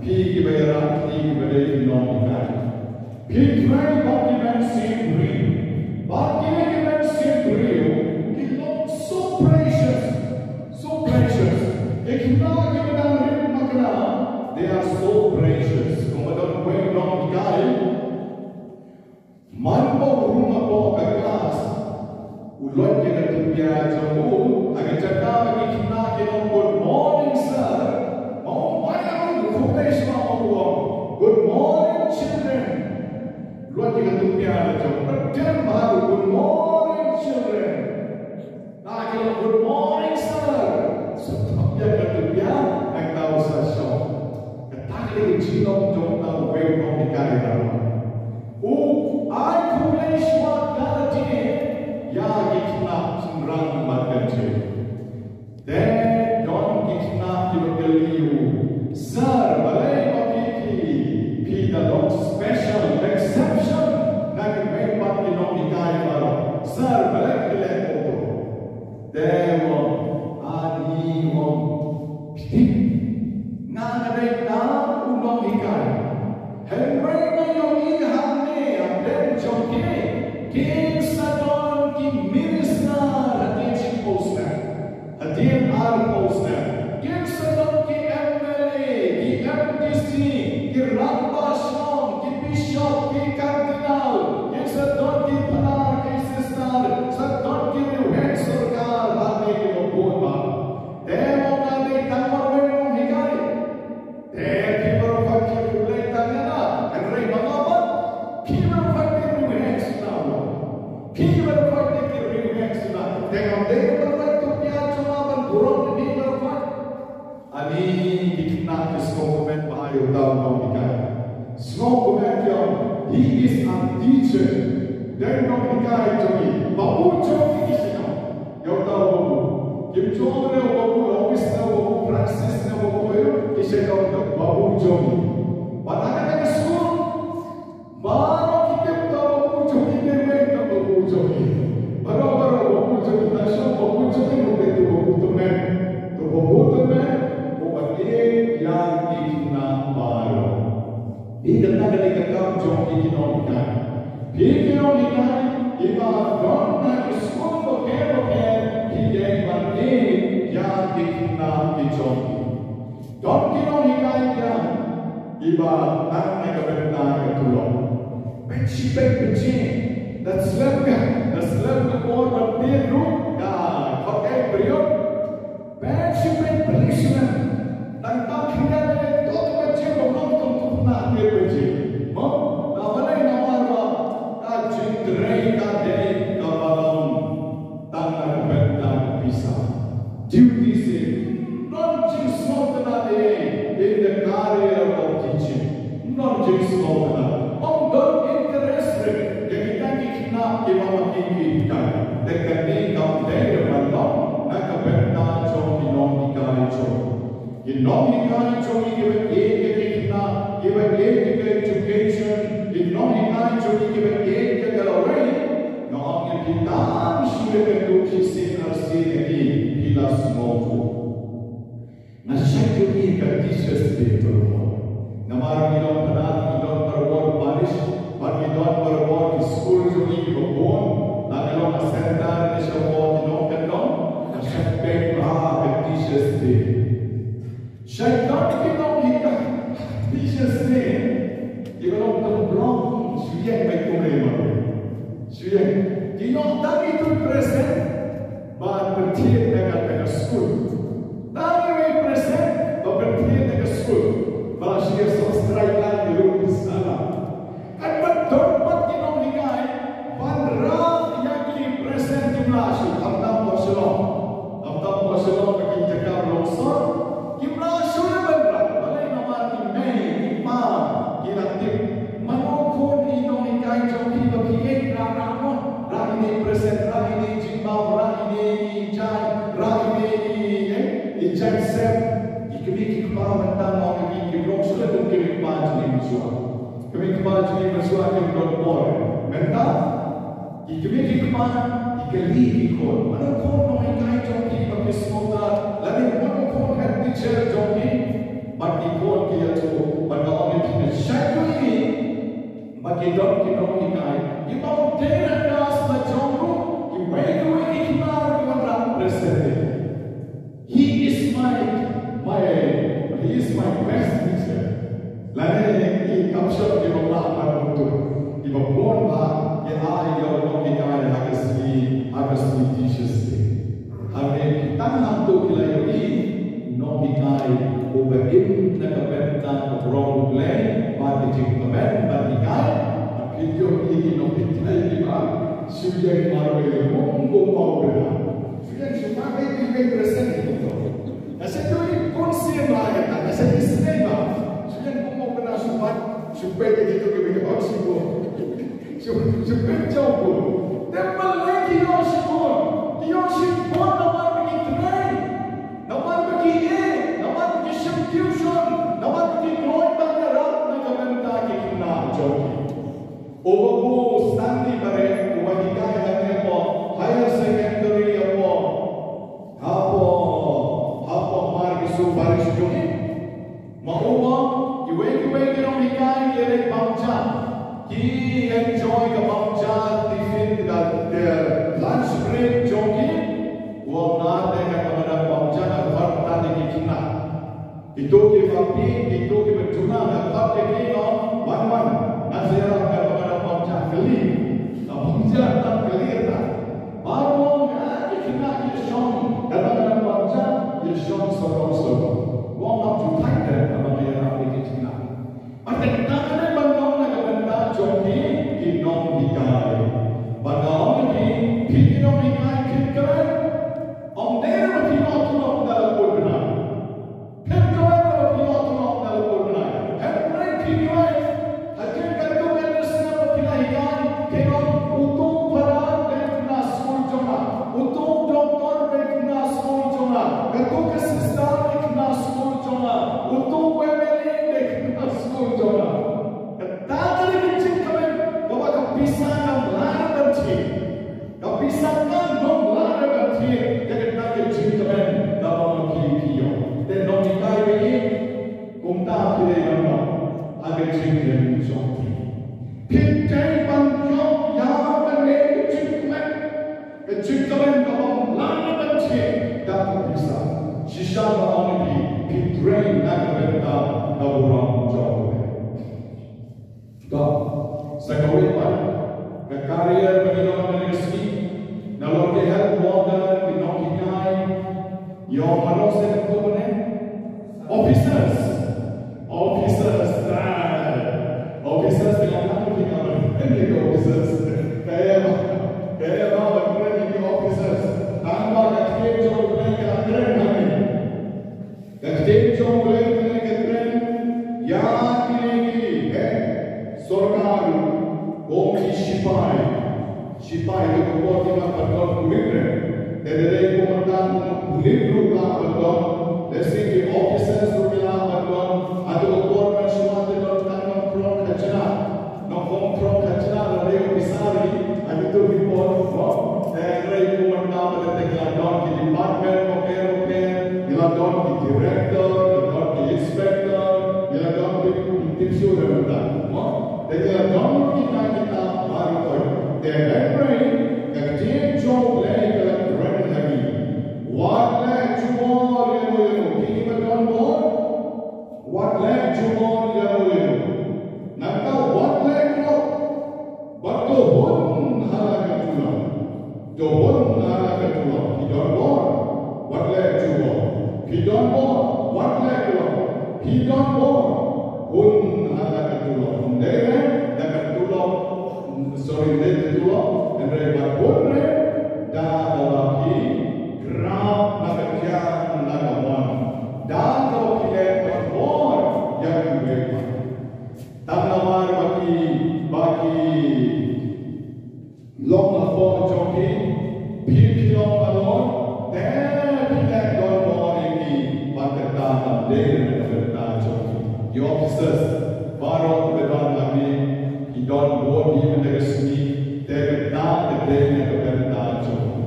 Phi kiba ïarap, phi kiba dei ki nonghikai, phi trei bad ki mynsiem briew. Bad kine ki mynsiem briew ki long so precious, so precious. Ki khynnah kiba dang rit makna, they are so precious. Kumba don uwei u nonghikai, man ba u rung hapoh ka class, u loit ïa ka tupia jong u ha ka jaka ba ki khynnah ki ong, "Good morning, sir." Ma u, ma u, khublei shibun, ma u ong, "Good morning, children." Loit ïa ka tupia jong u, pyndiang bha u, "Good morning, children." Nangta ki ong, "Good morning, sir." Sa thok ïa ka tupia, nangta u sa shong. Kata ka dei ka jinglong jong uta uwei u nonghikai. U ai khublei shuwa da lade ïa ki khynnah shynrang bad kynthei. Te don ki khynnah kiba kylli u, "Sir, balei ma phi phi, phi da long special, exception na kiwei pat ki nonghikai baroh? Sir, balei phi leh kumto?" Te u ong, "Ani," u ong, "phi tip, nga nga dei tang u nonghikai. Hynrei nga ïohi hangne ha pdeng jong ki, kin sa don ki minister hadien shiphew snem, hadien arphew snem. Kin sa don ki M L A, ki M D C, ki rangbah shnong, ki bishop, ki cardinal, kin sa don ki phadar, ki sister, sa don ki riewheh sorkar hangne kiba bun bha. Te ma nga dei tang marwei nonghikai. Te phi baroh pat phi khublei tang ïa nga, hynrei ma nga pat, phi baroh pat phi riewheh suda. Phi baroh pat phi riewheh suda. Te ngam dei ban lait tupia jong nga ban burom ïa phi baroh pat. Ani ki khynnah ki sngewkmen bha ïa uta u nonghikai. Sngewkmen ïa u, "He is our teacher." Dei u nonghikai jong ngi. Babu jong ngi ki sngewkmen ïa uta u babu. Kim ju ong ne u babu Lois ne u babu Francis ne u babu aïu, ki sngewkmen ïa u babu jong ngi. Bad ha kane ka skul, baroh ki tip uta u babu jong ngi, ne mei uta u babu jong ngi. Baroh baroh u babu jong ngi, tang shuh u babu jong ngi, u dei uta u babu tymmen. Uta u babu tymmen uba ïeit ïa ki khynnah baroh. Te kata ka dei ka kam jong phi ki nonghikai. Phi ki nonghikai kiba don ha ki skul bapher bapher, phi dei ban ïeit ïa ki khynnah ki jong phi. Don ki nonghikai biang kiba nang na ka bynta ka tulop. Peit shi peit peit shi. Da slem ka, da slem ka por ban peit ruh ka khot ka period. Peit shi peit peit shi. Nang tam khyndiat ne to ka jingmong kum tu na peit peit shi. Mo, na balei? Namar ba ka jingtrei ka dei kaba long tang na ka bynta ka pisa. Duty seh. Ym don jingsngewtynnat in the career of teaching. Ym don jingsngewtynnat. Ym Ki nonghikai jong ngi kiba ïeit ïa ki khynnah, kiba ïeit ïa ka education, ki nonghikai jong ngi kiba ïeit ïa ka lawei, nga ong ïa phi tang shu leit kynduh shisien arsien ïa ki, phi la sngewthuh. Nga shait ïohi ïa ka Teachers' Day baroh. Namar ngi don palat, ngi don baroh parish, bad ngi don baroh ki skul jong ngi kiba bun, la ka long ka center ne shapoh ki nongkyndong, nga shait peit bha ka Teachers' Day. Shait don ki nonghikai Teachers' Day kiba long tymmen, shu ïeng beit kumne marwei. Shu ïeng. Ki ïoh tang itu present ba pynthikna ka, ka skul. Tang iwei i present ba pynthikna ka skul. Ba la shu ïa subscribe lang ïa ruh ki sala. Katba don pat ki nonghikai ban rah ïa ki present, kim lah shuh, khamtam ha Shillong. Khamtam ha Shillong, ba ki jaka longsor kim lah shuh ban rah. Balei? Namar i mei i pa ki la tip. Mano khun i nonghikai jong phi ba phi ïeit, rah, rah noh. Rah ine i present, rah ine i jingbam, rah ine i jaiñ, rah ine i, eh, i jaiñsem. Ki kmie ki kpa mynta, nga ong ïa phi, kim long shuh kum ki kmie ki kpa jong ngi mynshuwa. Ki kmie ki kpa jong ngi mynshuwa kim don por. Mynta ki kmie ki kpa ki kylli ki khun, mano khun nonghikai jong phi ba phi sngewtynnat, lane mano khun head teacher jong phi. Bad ki khun ki ïathuh, bad nga ong ïa phi, nga shait ïohi ba ki don ki nonghikai kiba ym dei na klas la jong ruh, kiwei kiwei ki khynnah ki wanrah present. He is my, my, he is my best teacher. Lane i kam shong kiba lah ban utu, kiba bun bha ki ai ïa u nonghikai ha ka sngi, ha ka sngi Teachers' Day. Hangne tang hangto phi la ïohi nonghikai uba im na ka bynta ka burom U Blei bad ka jingkmen ban hikai. Phi ïohi ki nonghikai kiba shu ïeng marwei kum u paw bnai. Shu ïeng shu peit, peit, peit, peit present kumto. Nga sa ïohi bun sien ba ïa kata, nga sa ïohi sien ba. Shu ïeng kum u paw bnai shu peit, shu peit ïa kito kiba ïoh shibun. Shu, shu peit jong bun. Te balei ki ïoh shibun? Ki ïoh shibun namar ba ki trei. Namar ba ki ïeit, namar ba ki shim tuition, namar ba ki kloi ban ïarap na ka bynta ki khynnah jong ki. U babu Stanley Barrett, uba hikai hangne hapoh Higher Secondary hapoh, hapoh, hapoh Marbisu Parish jong ngi. Ma u ong, kiwei kiwei ki nonghikai ki leit bam ja. Ki enjoy ka bam ja, tiffin, ka, ka lunch break jong ki. U ong, nga te katba nga dang bam ja, nga khot pat ïa ki khynnah. Kito kiba phi, kito kiba juna, nga khot ïa ki, nga ong, wan, wan, ngan sa ïarap, katba nga dang bam ja, kylli. Nga bam ja tang, kylli ïa ta. Baroh, ah, ki khynnah ki shong, katba nga dang bam ja, ki shong sarong sarong. U ong, ngam ju thait te, katba nga ïarap ïa ki khynnah. Bad kata ka dei ban long na ka bynta jong phi ki nonghikai. Bad nga ong ïa phi, phi ki nonghikai, phin kren. Ym dei ba phi ïoh tulop na la kut bnai. Phin kren ba phi ïoh tulop na la kut bnai. Hynrei phi kren ha kata ka bynta ba phi la hikai. Phi ong, uto u Phadan dei khynnah skul jong nga. Uto u doktor dei khynnah skul jong nga. Kato ka sister dei khynnah skul jong nga. Uto u MLA dei khynnah skul jong nga. Kata ka dei ka jingkmen kaba ka pisa kam lah ban thied. Ka pisa kam lah ban thied ïa kata ka jingkmen kaba ma phi phi ïoh. Te nonghikai ba ïeit, kumta phi dei ban long ha ka jingim jong phi. Phi dei ban ïoh ïa kane ka jingkmen. Ka jingkmen kaba ym lah ban thied da ka pisa. Shisha nga ong ïa phi, phi trei na ka bynta ka burom jong U Blei. To, sa kawei pat ka career ba ngi don ha kane ka sngi. Nalor ki health worker, ki nonghikai, ïoh mano seh kumne? Officers. Officers, ah. Officers, te nga tang phi nga ban kren ïa ki officers. Ka ïa ba, ka ïa ba ban kren ïa ki officers. Tang ba ka ktien jong U Blei ka kren hangne. Ka ktien jong U Blei ka kren ïa kine ki, eh, sorkar, kum ki shipai. Shipai, to ka por ki la pat don pulit re. Te dei dei kum mynta kum pulit ruh la pat don. Jong ki officers ruh ki lah ban don, hato ka por mynshuwa te don tang nongkhrong khajna. Nongkhrong khajna lane officer hi, ha kito ki por, mo. Te hynrei kumta pat te ki la don ki department bapher bapher, ki la don ki director, ki la don ki inspector, ki la don ki, ki shu da mynta, mo. Te ki la don kita kita baroh. Te hynrei ka ktien jong U Blei ka la kren ha ngi. Wat leh jubor ïano ïano, phi kiba don bor. Wat leh jubor ïano ïano. Nangta wat leh klop. Bad to hun ha la ka tulop. To hun ha la ka tulop. Phi don bor. Wat leh jubor. Phi don bor. Wat leh klop. Phi don bor. Hun ha la ka tulop. Ym dei re da ka tulop. Sorry, ym dei ka tulop. Hynrei bad hun re da kaba phi grab na ka thiang na ka mon. Da kaba phi leh bor ïa kiwei pat. Tang namar ba ki, ba ki long hapoh jong phi, phi phi long halor, te phi leh don bor ïa ki, bad kata kam dei na ka bynta jong ki. Ki officers baroh kiba don hangne, ki don bor hi mynta ka sngi, te kata ka dei na ka bynta jong ki.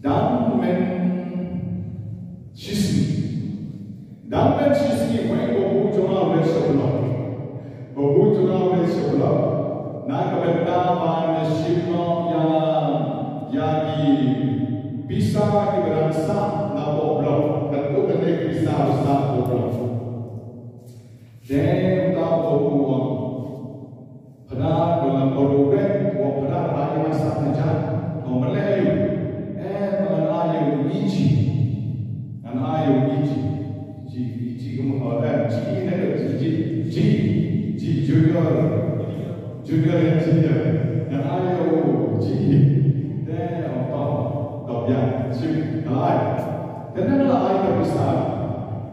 Dang mynshisngi. Dang mynshisngi, wei, ba buh jong nga u dei sha block. Ba buh jong nga u dei sha block. Na ka bynta ban shim noh ïa, ïa ki pisa kiba dang sah napoh block. Katto katne ki pisa ba sah napoh block. Te uta u ong, Phadar, ba ngan ong ruh, u ong, Phadar, ai ma sah na jaka, ong, balei aïu? Eh, ba ngan ai ïa u Iji. Ngan ai ïa u Iji. Ji, Iji, kumno, eh, Ji, ne, Ji, Ji, Ji, Ji, junior. Junior engineer. Ngan ai ïa u Ji. Te, ong, to, to, ïa, shim, ngan ai. Te ngan ai ka pisa.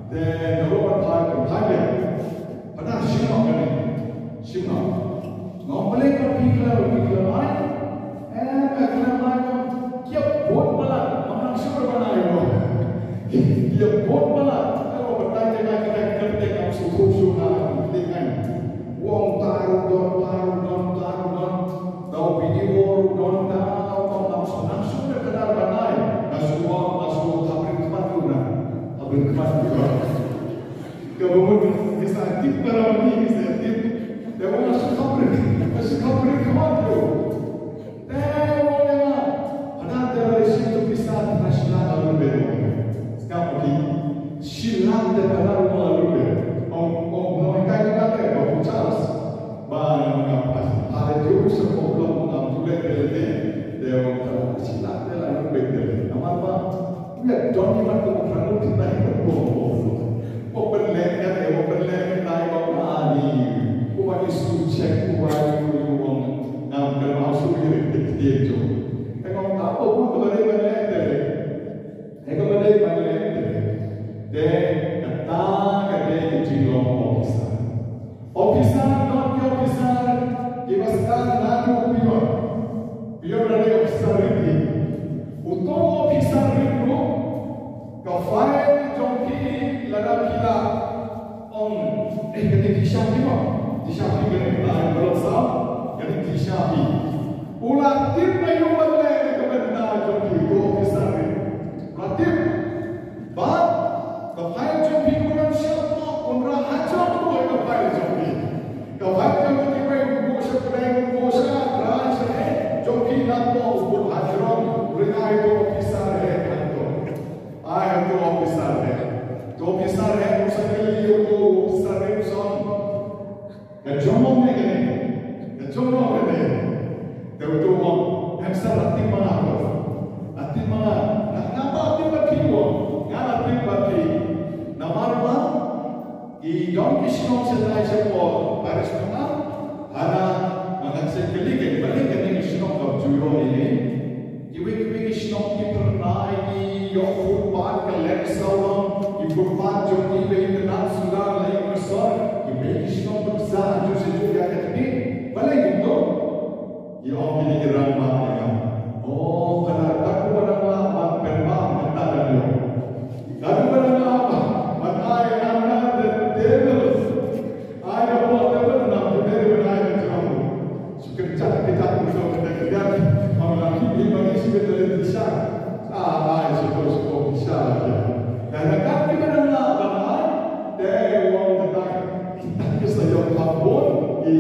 Te, ngan ruh ban phai, ban phai ïa. Phadar, shim noh kane. Shim noh. Nga ong, balei kam phi khlem, phi khlem ai? Em, khlem ai, ki ïa bud palat, ngam nang shu ban ai mo. Ki ïa bud palat. Ka ong, batai te nga khlem, khlem te ngam shu thuh shuh nga, khlem te ngan. U ong, uta ruh don, uta ruh don, uta ruh don. Uta u B D O ruh don, uta, u ong, ngam shu, ngam shu ban ai. Nga shu ong, nga shu ong, khapbriew khmat ruh na. Khapbriew khmat ruh na. Kaba mut ngi sa tip para ngi, ngi sa tip. Te u ong nga shu khapbriew, nga shu khapbriew khmat ïa u. Te u ong ïa nga, hana te lada shim tu pisa, nga shim na ka lum bad. Sngap phi, shim na te hana u ong la lum bad. Ong, ong, nonghikai jong nga te, ong Charles. Ba nga pas, hana te u sha ko blok, ong tu bad te te. Te ong shim na te la lum bad te. Namar ba Ïa, don ïa mat ka pyrthei, pyrthei ka pyrthei. Mo pynlong ka, mo pynlong ka, mo pynlong ka, ani. Mo ba ki su check, mo ba ki su ong. Ngam ka ba su ïa ri tik tik jo. Ka ngam ta ko bu ka ba dei ban leh te. Ka ba dei ban leh te. Te kata ka dei ka jinglong officer. Officer, don ki officer kiba stad naduh u peon. Peon lane officer rit hi. Uto u officer rit ruh, ka file jong phi lada phi la ong, eh, kane ti sha phi ba, ti sha phi kane, la envelope saw, kane ti sha phi. U la tip aïu ban leh na ka bynta jong phi, uto u officer rit. U la tip. Bad ka file jong phi un ym shah noh, un rah hajrong ruh ka file jong phi. Ka file jong phi, kiwei u buh sha pdeng, u buh sha trai sha eh, jong phi nangta u buh hajrong, u ring ai to officer head hangto. Ai to officer head. To officer head u sa kylli ïa u officer head u ong, Ka jong mo ne kane? Ka jong mo kane? Te uto u ong, em sir, la tip ma nga ko. La tip ma nga. Nga, nga ba tip bad phi u ong. Nga la tip bad phi. Namar ba ki don ki shnong shatai shapoh parish jong nga. Hana, nga kynsan kylli ki, balei kane ki shnong kam ju ïoh ïa ngi. Kiwei kiwei ki shnong ki phyrnai, ki ïoh footpath ka leng sawdong, ki footpath jong ki ba itynnad suda lei ka sor, kiwei ki shnong ba ki sa ju sa ju ïa ka tbit. Balei kumto? Ïa ong kine ki rangbah ïa nga. O, ka la katto ba nang lah ban pynbam kata ka ïoh. Katto ba Kita kita musuh kita kita orang kita bagi sibit dari desa. Ah, ai, syukur syukur desa ya. Dan akan kita nak bangai, they want the time. Kita kisah yang kabun di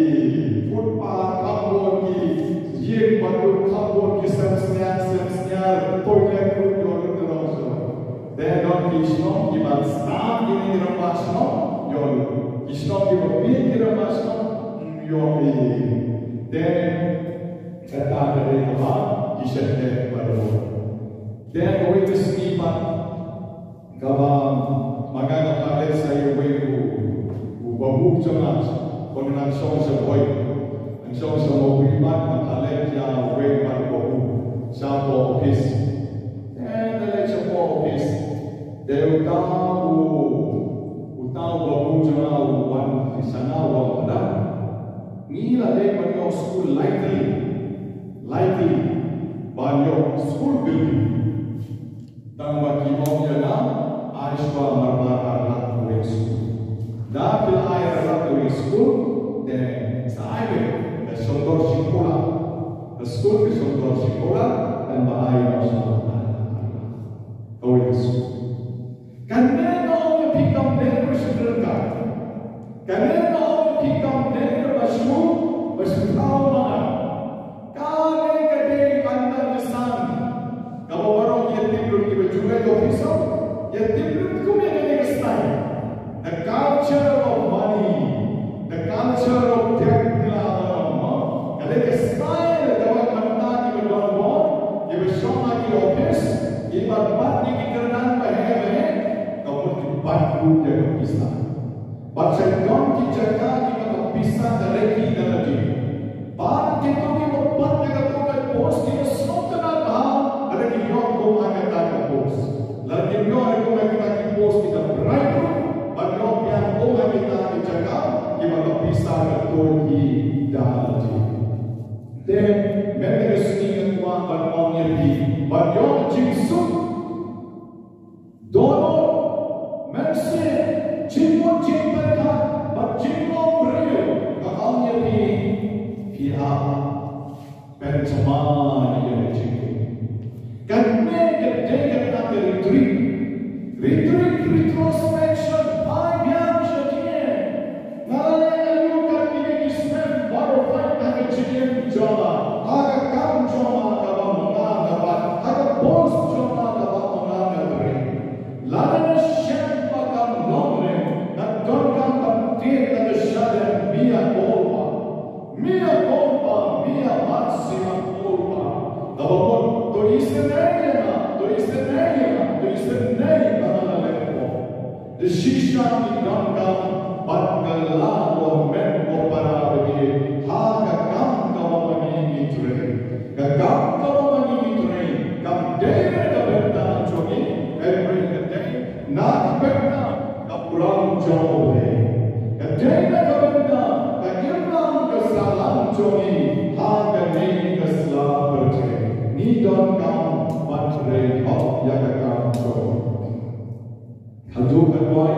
footpath, kabun di yin, batu kabun di sem senior, sem senior, toilet pun jual terus. They don't kisah di ban stam di ni ramah snom, yon kisah di bapin di ramah snom, yon di. Then Kata ka dei kaba ki shyrkhei baroh. Te kawei ka sngi pat kaba ma nga nga pynleit sa iwei u, u babu jong nga, ko nang shong sha bhoi, nang shong sha bhoi pat nga pynleit ïa uwei pat u babu sha ka office. Te nga leit sha ka office. Te uta u, uta u babu jong nga u wan sha nga u wan, ngi la dei ban ïoh skul lightly. Likely ban ïoh skul building. Tang ba ki ong ïa nga, ai shuwa marmar ar lak kawei skul. Da phi la ai ar lak kawei skul, te sa ai beit, ka shongdor shipula. Ka skul ka shongdor shipula, tang ba ai ïoh shuwa kawei skul. Kane nga ong ïa phi kam dei ba shu pyrkhat. Kane nga ong ïa phi kam dei ba shu, ba shu thaw ma nga. Kane ka dei under the sun. Kaba baroh ïa tip lut kiba ju leit office, ïa tip lut kum ïa kane ka style. The culture of money. The culture of debt, ngi la ong, ka dei ka style kaba mynta kiba don bor, kiba shong ha ki office, kiba bat ïa ki kyrdan ba heh ba heh, ka mut ki bat ruh ïa ka pisa. Bad sa don ki jaka kiba ka pisa ka rei ki da lade. Bad kito kiba bat ïa kato ka post ki sngewtynnat bha, hynrei ki ïoh kum ha kata ka post. Lada kim ïoh kum ha kita ki post kita bright ruh, bad ïoh biang kum ha kita ki jaka kiba ka pisa ka tuid ki da lade. Te mynta ka sngi nga kwah ban ong ïa phi ban ïoh jingsuk. Dohnud, mynsiem, jingmut jingpyrkhat bad jinglong briew, nga ong ïa phi, phi hap ban thymmai ïa ka jingim. Kane ka dei kata ka retreat. Retreat, retrospection, phai biang sha jingim. Nga la leh aïu kat kine ki snem baroh peit ha ka jingim jong nga, ha ka kam jong nga kaba ma nga nga bat, ha ka post jong nga kaba ma nga nga trei. Lada nga shem ba kam long ne, nga donkam ban tied na ka shadem, mia culpa. Mia culpa, mia máxima culpa. Kaba mut, to isynei ïa nga, to isynei ïa nga, to isynei ba nga la leh pop. Da shisha ngi donkam ban kylla ko hynmen ko para ba ïeit ha ka kam kaba ma ngi ngi trei. Ka kam kaba ma ngi ngi trei kam dei na ka bynta jong ngi, hynrei ka dei na ka bynta ka burom jong U Blei. Ka dei na ka bynta ka imlang ka sahlang jong ngi ha kane ka sla pyrthei. Ngi donkam ban trei hok ïa ka kam jong ngi. Haduh katwai,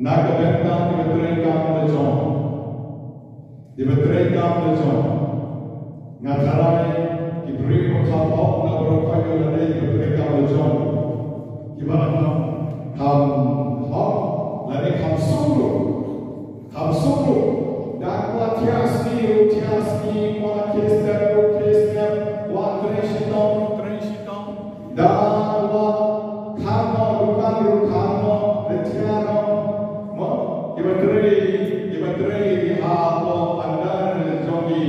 na ka bynta kiba trei kam la jong, kiba trei kam la jong, nga tharai ki briew ba kham hok na baroh kawei lane kiba trei kam la jong, kiba kham, kham hok lane kham suk ruh, kham suk ruh. Da kwah thiah sngi ruh thiah sngi, kwah khie step ruh khie step, kwah trei shitom ruh trei shitom. Da kwah kham noh dukan ruh kham noh, da thiah noh. Mo, kiba trei, kiba trei hapoh under jong ki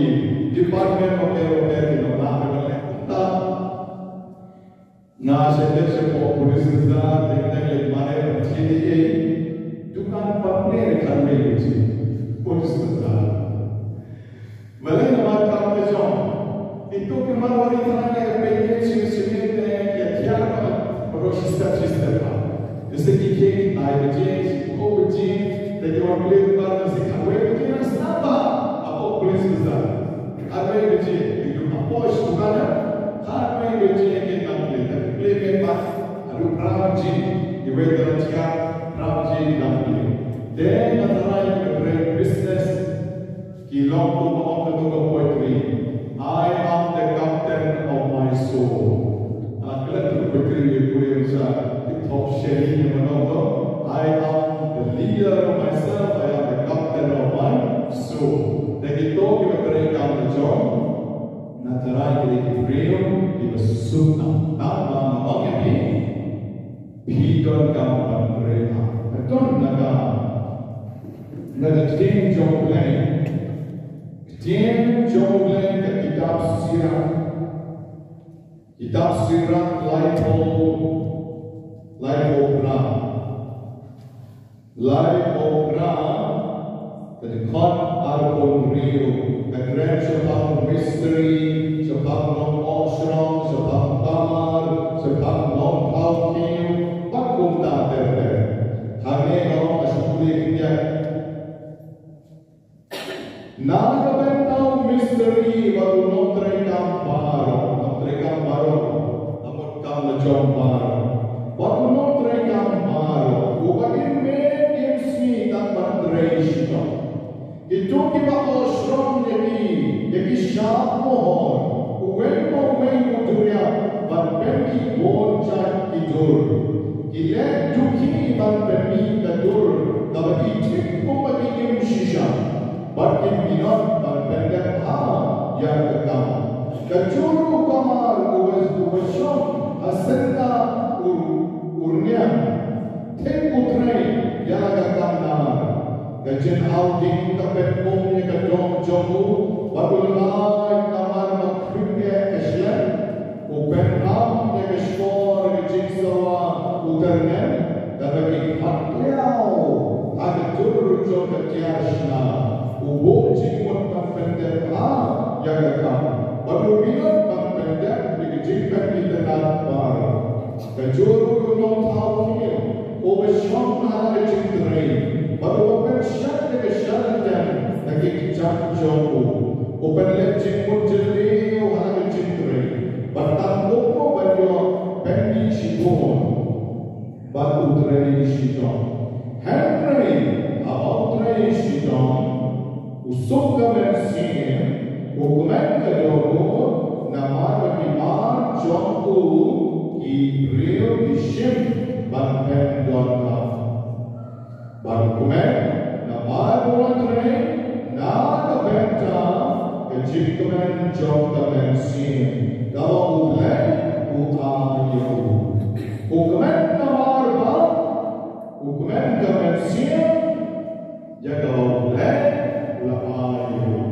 department baroh baroh ki nongleh kumta. Nga shu leit shapoh Police Bazar, dang dang leit mareh, ba thied ei ei. Dukan pat ne khatwei baje. Police Bazar. Balei namar kam ka jong. Ito ki Marwari tharai ka peit shisha shisha te ïa thiah ka baroh shi step shi step ha. Jaiसे ki khie ki tai baje, shi phew baje, te ki wan plie dukan jaiसे khatwei baje nang sdang bha hapoh Police Bazar. Khatwei baje, ki duk hapoh shi dukan ha. Khatwei baje ki nang plie, te ki plie beit bha haduh phra baje. Kiwei ki la thiah, phra baje ki dang plie. Te nga tharai ka trei business. Ki long kumba ong kato ka poetry, "I am the captain of my soul." Nga klet ïa ka poetry ïa ka ïa ka sha, ki thok sheli ïa mano to. "I am the leader of myself, I am the captain of my soul." Te kito kiba trei kam la jong, nga tharai ki dei ki briew kiba suk tam. Tang ba nga ong ïa phi, phi donkam ban trei kam. Ka don na ka, na ka ktien jong U Blei. Ktien jong U Blei ka kitab Sirach. Kitab Sirach laiphew, laiphew phra. Laiphew phra, ka dkhot arphew hynriew, ka kren shaphang mistri, shaphang nong ohshrong, shaphang kamar, shaphang nongthaw khiew, bad kumta ter ter. Hangne ka long ka shu pule khyndiat. Na ka bynta u mistri bad u nongtrei kam baroh, nongtrei kam baroh, ka mut kam la jong baroh. Bad u nongtrei kam baroh, uba im miet im sngi tang ban trei shitom. Kito kiba ohshrong ïa ki, ïa ki shap mohor, uwei pa uwei u duriaw, ban pynmih bun jait ki dur. Ki leh dukhi ban pynmih ka dur, kaba i tip kumba ki im shisha. Bad kim minot ban pyndep bha ïa ka kam. Ka jur u kamar uba, uba shong ha syndah u, u rniang, thik u trei ïa la ka kam namar. Ka jingawding ka pynbun ïa ka doh jong u, bad u lait namar ba khruit eh ka shlem. U pynhap ïa ka shkor ka jingsawa u tyrnem, da ka ki khat kliaw ha ka jur jong ka tiar shna. U buh jingmut ban pyndep bha ïa ka kam, bad u minot ban pyndep ïa ka jingpynitynnad baroh. Ka jur u nongthaw khiew, uba shong ha la ka jingtrei, bad uba pynshad ïa ka shalynter na ki kjat jong u. U pynleit jingmut jylliew ha la ka jingtrei, bad tang kumno ban ïoh pynmih shibun. Bad u trei shitom. Hynrei haba u trei shitom, u suk ka mynsiem, u kmen ka dohnud, namar ba ki mar jong u ki briew ki shim ban pyndonkam. Bad u kmen namar ba u la trei na ka bynta ka jingkmen jong ka mynsiem, kaba U Blei u ai ïa u. U kmen namar ba u kmen ka mynsiem, ïa kaba U Blei u la ai ïa u.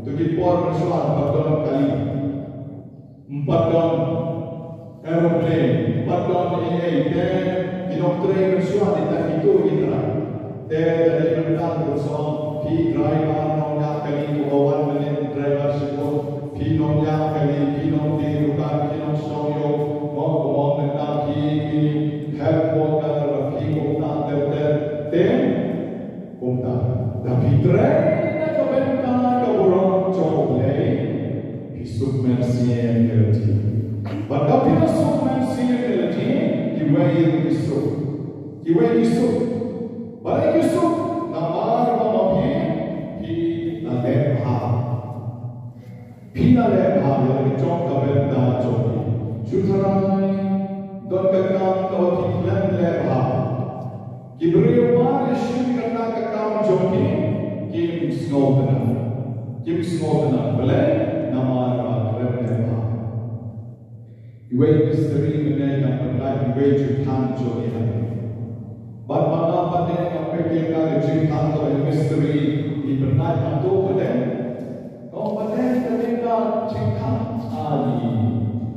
To ki por mynshuwa ym pat don kali, ym pat don aeroplane, ym pat don ei ei, te ki nongtrei mynshuwa ki tang kito ki trai. Te da dei mynta ruh shu ong, phi driver nongñiah kali, uba wan mynnin driver shibun, phi nongñiah kali, phi nongdie dukan, phi nongshnong ïew, mo, kumba ong mynta phi ki health worker, phi kumta ter ter. Te kumta, da phi trei na ka bynta ka burom jong U Blei, phi suk mynsiem ïa lade. Bad da phi la suk mynsiem ïa lade, kiwei ruh ki suk. Kiwei ki suk. Balei ki suk? Namar ba ma phi, phi la leh bha. Phi la leh bha ïa la ka jong ka bynta jong phi. Shu tharai don ka kam kaba phi khlem leh bha. Ki briew ba ïa shim kata ka kam jong phi, kim sngewtynnat. Kim sngewtynnat. Balei? Namar ba khlem leh bha. Iwei i mistri mynne i dang pynlait iwei i jingthan jong i hangne. Bad ma nga pat nga peit ïa ka jingthan jong i mistri i pynlait hangto pat. Ong pat ka dei ka jingthan, ai,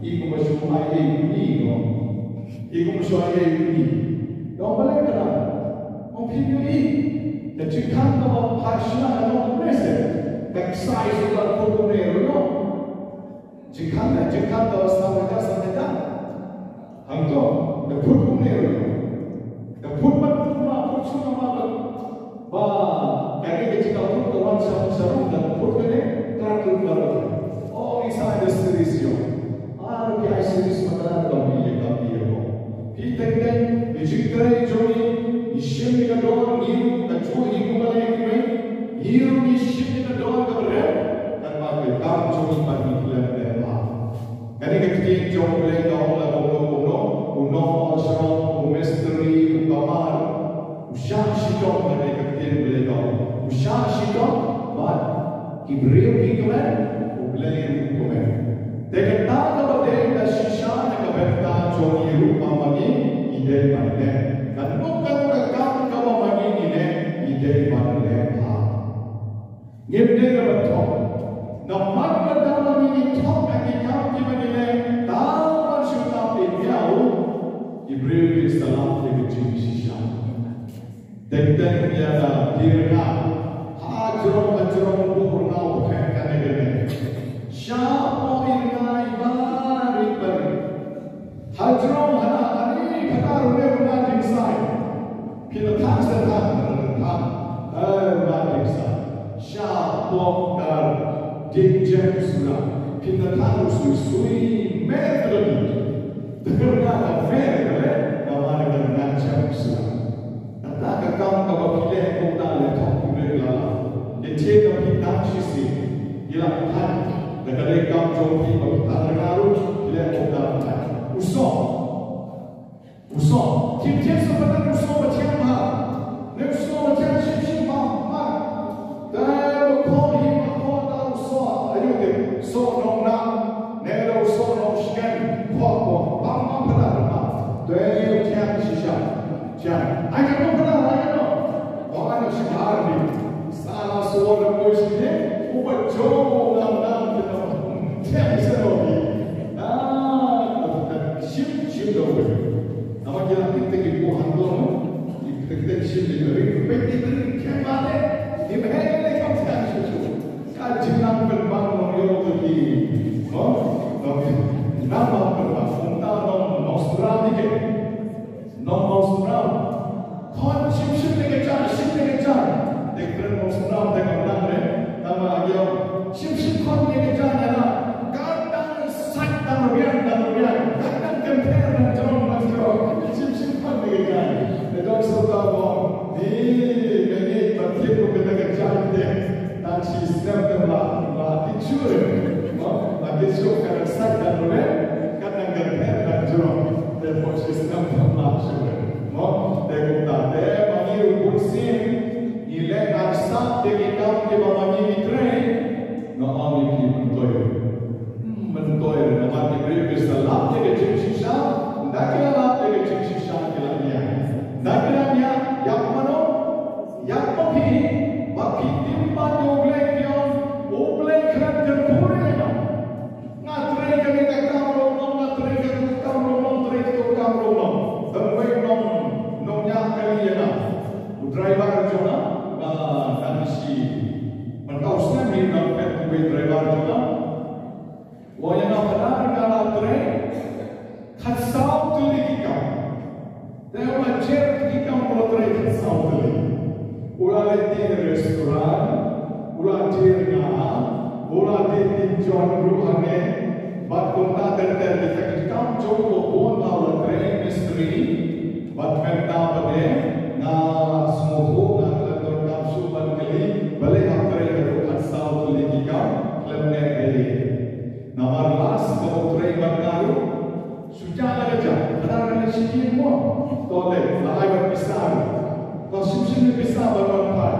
i kumba shu ai ei uni, no. I kumba shu ai ei uni. Ong balei ka dang. Ong phi ïohi ka jingthan kaba phai shna ka long kumne se. Ka ksai shu ka phut kumne ruh, no. Jingkhan, jingkhan ka la san hajar, san hajar. Hangto, da phut kumne ruh. Da phut ban phut ma, phut shu ma ba. Ba, kane ka jingkhan phut ka wan sha, sha ruh, da phut kane, krat ruh baroh. Oh, i sa da series ïong. Ar phi ai series ma ka da kam ïa kam ïa ko. Phi teng teng, i jingtrei jong i, i shim ïa ka dor, ngi ruh, ka juh hi kumba leh kiwei. Ngi ruh ngi shim ïa ka dor, ka Kam jong ngi pat ngi khlem leh bha. Kane ka ktien jong U Blei ka ong la kumno kumno, u nongmynshwa, u mistri, u kamar, u shah shitom, kane ka ktien U Blei ka ong. U shah shitom, bad ki briew ki kmen, U Blei ruh u kmen. Te kata kaba dei ka shisha na ka bynta jong ngi ruh ba ma ngi, ngi dei ban leh. Kano kano ka kam kaba ma ngi ngi leh, ngi dei ban leh bha. Ngim dei ban thok. Namar ba da ma ngi thok ha ki kam kiba ngi leh, da ban shu tap ïa u, ki briew kin sa lap ïa ka jingshisha. Teng teng ïa ka dei rnga. Ha jrong ha jrong buh rnga u phet kane kane. Shapoh i rnga i barit barit. Ha jrong hana ani phata ruh ne rnga dieng sai. Phin da thang sa thang, thang. Eh, rnga dieng sai. Shapoh ka dieng jem sura. Phin da thang ruh sui sui mer ka la di. Te ka rnga ka mer ka le, namar ka rnga jem sura. Kata ka kam kaba phi leh kumta leh thok phi leh la la. Ïa che ka phi tang shisien. Ïa la phi tang. Da ka dei kam jong phi ba phi tang leh ruh phi leh kumta phi tang. U soh. U soh. Kim thiang sa pynban u soh ba thiang bha. Ne u soh ba thiang shim shim bha. Bha. Te ba khoh hi ba khoh ta u soh. Ayu te soh nong na. Ne da u soh nong shken. Khoh khoh. Bam bam pynban bam. Te thiang shisha. Jan, ai ka nong pynah, ai ka nong. Wan shi har ni. Sa la suan na poi shi ne, u ba jong u nang nang ki nong. Tiang sa nong ni. Ah, shim, shim do. Nama ki la tik tik ki buh hang dong. Tik tik shim di beri, beri di beri, tiang ba de. Di beri di kam tiang shim shim. Ka jingnang pynban nong ïoh tu ki. Nong, nong, nang nong pynban. Nong ta nong, nong stra di ke. Nong Mawsynram. Khot shim shim ne ka jaiñ, shim ne ka jaiñ. Te kren Mawsynram te ka nang re. Tang ba ïa. Shim shim khot ne ka jaiñ ïa la. Ka dang sait dang riang dang riang. Ka dang kynthei dang jrong dang jrong. Shim shim khot ne ka jaiñ. Te dang sot dang bom. Ni, ka ni, ba thied ko ka dang ka jaiñ te. Tang shi snem te ba, ba ti shu re. Mo, ba ti shu ka dang sait dang riang. Ka dang kynthei dang jrong. Te poi shi snem te ba shu re. Mo, te kumta te ma ngi ruh bun sien ngi leh arsap ïa ki kam kiba ma ngi ngi trei. Nga ong ïa phi myntoi. Hmm, myntoi namar ki briew ki sa lap ïa ka jingshisha. Ynda ki la lap ïa ka jingshisha ki la ñiah. Ynda ki la ñiah, ïap mano? Ïap ma phi. Ba phi tim pat ïa U Blei, phi ong U Blei khlem kyrkhu ïa nga. Nga trei kane ka kam ruh nong, nga trei kane ka kam ruh nong, trei kane ka kam ruh nong. Tang wei nong, nongñiah kali ïa nga. U driver jong nga, ba dang shi. Mynta u snem hi nang pet uwei driver jong nga. U ong ïa nga, Phadar, nga la trei khatsaw tylli ki kam. Te u la jer ki kam u la trei khatsaw tylli. U la leit tiew restaurant, u la tiew nga, u la tiew tin jon ruh hangne. Bad kumta ter ter kita ki kam jong u bun ba u la trei mistri. Bad mynta pat de nga sngewthuh nga khlem don kam shuh ban kylli balei hap trei haduh khatsaw tylli ki kam khlem leh ei. Namar last ba u trei bad nga ruh Shu jah la ka jah, ka dang ka leit sha ïing mo. To leit, la ai bad pisa ruh. To shim shim ïa pisa ban wan phai.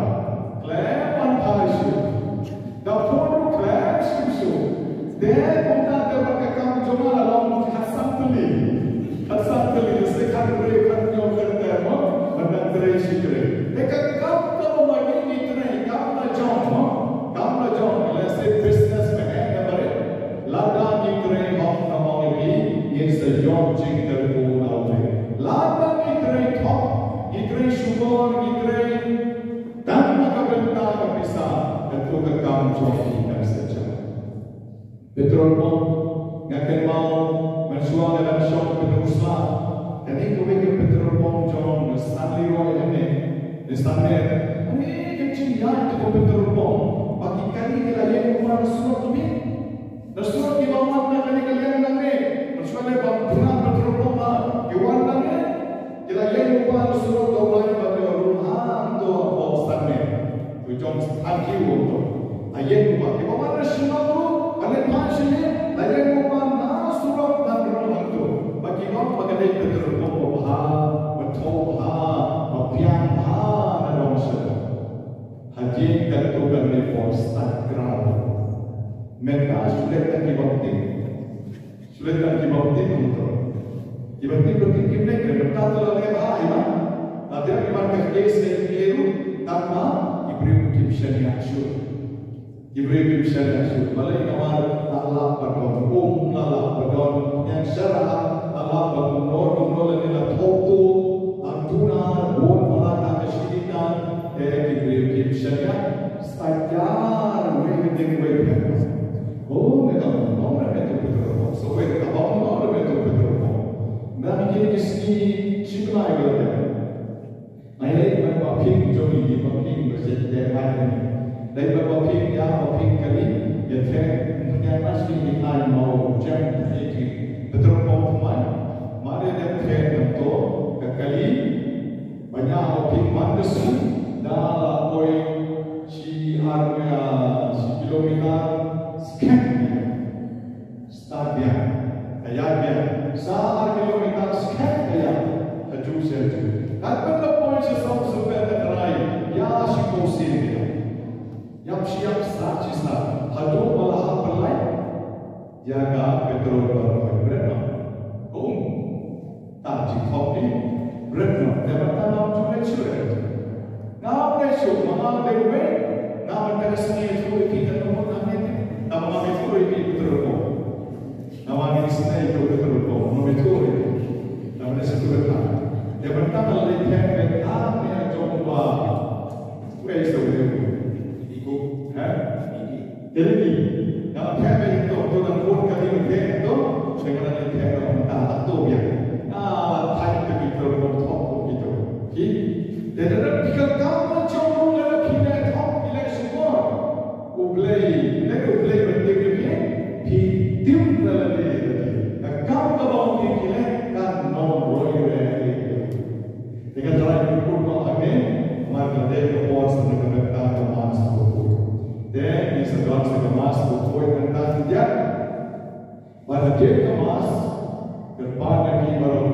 Khlem wan phai shuh. Da phone ruh khlem shim shuh. Te kumta te bad ka kam jong nga la long khatsan tylli. Khatsan tylli, lehse khathynriew khathynñiew khathynter mo. Ban dang trei shi trei. Te ka kam kaba ma ngi ngi trei, kam la jong mo. Kam la jong, lehse business ba heh na barit. Lada ngi trei hok, nga ong ïa phi, ngin sa ïoh jingkyrkhu na U Blei. Lada ngi trei thok, ngi trei shukor, ngi trei tang na ka bynta ka pisa, kato ka kam jong ngi kan sa jia. Petrol pump, nga kynmaw, mynshuwa nga dang shong ha Pyndonkisla. Kane kawei ka petrol pump jong Stanley Roy hangne. Te Stanley, hangne ka jingïaid ka petrol pump. Ba ki kali ki la ïeng kumba na surok ki miet. Na surok kiba wan na kane ka liang nangne. Mynshuwa leh ba pynlong petrol pump ba ki wan nangne. Ki la ïeng kumba na surok, to wan ba ki wan hangto hapoh Stanley. Ki jong thanki u to. Ha ïeng kumba kiba wan na Shillong ruh. Shu leh tang ki baptism. Shu leh tang ki baptism kumto. Ki baptism ruh kim leh, ki baptism ruh la leh bha ïa ma. La dep ïa ma ka case ka ïa ruh tang ma ki briew kim shaniah shuh. Ki briew kim shaniah shuh. Balei? Namar la lap ba don um, la lap ba don ïa sharab, la lap ba kumno kumno lane la thoh tuh, la duna bun palat na ka shiliang, eh, ki briew kim shaniah. Stad ïa wei ka ding wei phet. Oh, me ka bang, me ka bang, me ka bang, me ka bang. Nang kine ki sngi shi bnai ba la dep. Ai lei ban ba phin jong i ba phin ba shet de ai ni. Lei ban ba phin ïa ba phin kali ïa the ïa ma shi ni ai mau jam ni ki. Petrol pump mai. Ma de de the nam to ka kali. Ba ïa ba phin man ka su da la poi shi ar ïa shi kilometer skhem. Stad biang, ka ïaid biang, sa ar kilometer skhem ka ïaid, ha ju sha ju. Katba la poi sha sawm sawphew ka trai, ïa shi ko sien ka ïaid. Ïap shi ïap, stad shi stad, haduh ba la hap pynlait ïa ka petrol ba la poi, bret noh. Kum. Tang jingthok ni, bret noh, te ba tang ngam ju leh shuh. Ngam leh shuh, ma nga dei wei, ngam leh shuh ïa phi katno ngan leh. Tang ngam leh shuh ïa phi petrol pump. Ngam leh shuh ïa phi petrol pump, ngam leh shuh ïa phi. Ngam leh shuh ïa phi. Te ba tang leh theng leh tang ïa jong ba. Wei sa wei. Iku, ha? Te lei, nga phet beit to, to dang bun ka dei phet to, te nga dang phet to, mynta to biang. Ah, thait te ki to, to, to, ki to. Ki, te da da phi ka kam ma jong u, da da phi leh to, phi leh shukor. U Blei, ne U Blei ban tip ïa phi, phi tim da lade lade. Ka kam kaba phi leh, kan ym roi re ïa phi. Te nga tharai phi kut noh hangne, namar ka dei ka por sa ka bynta ka Mass bakhuid. Te ngi sa don sa ka Mass bakhuid mynta khyndiat. Bad hadien ka Mass, kyrpad ïa phi baroh.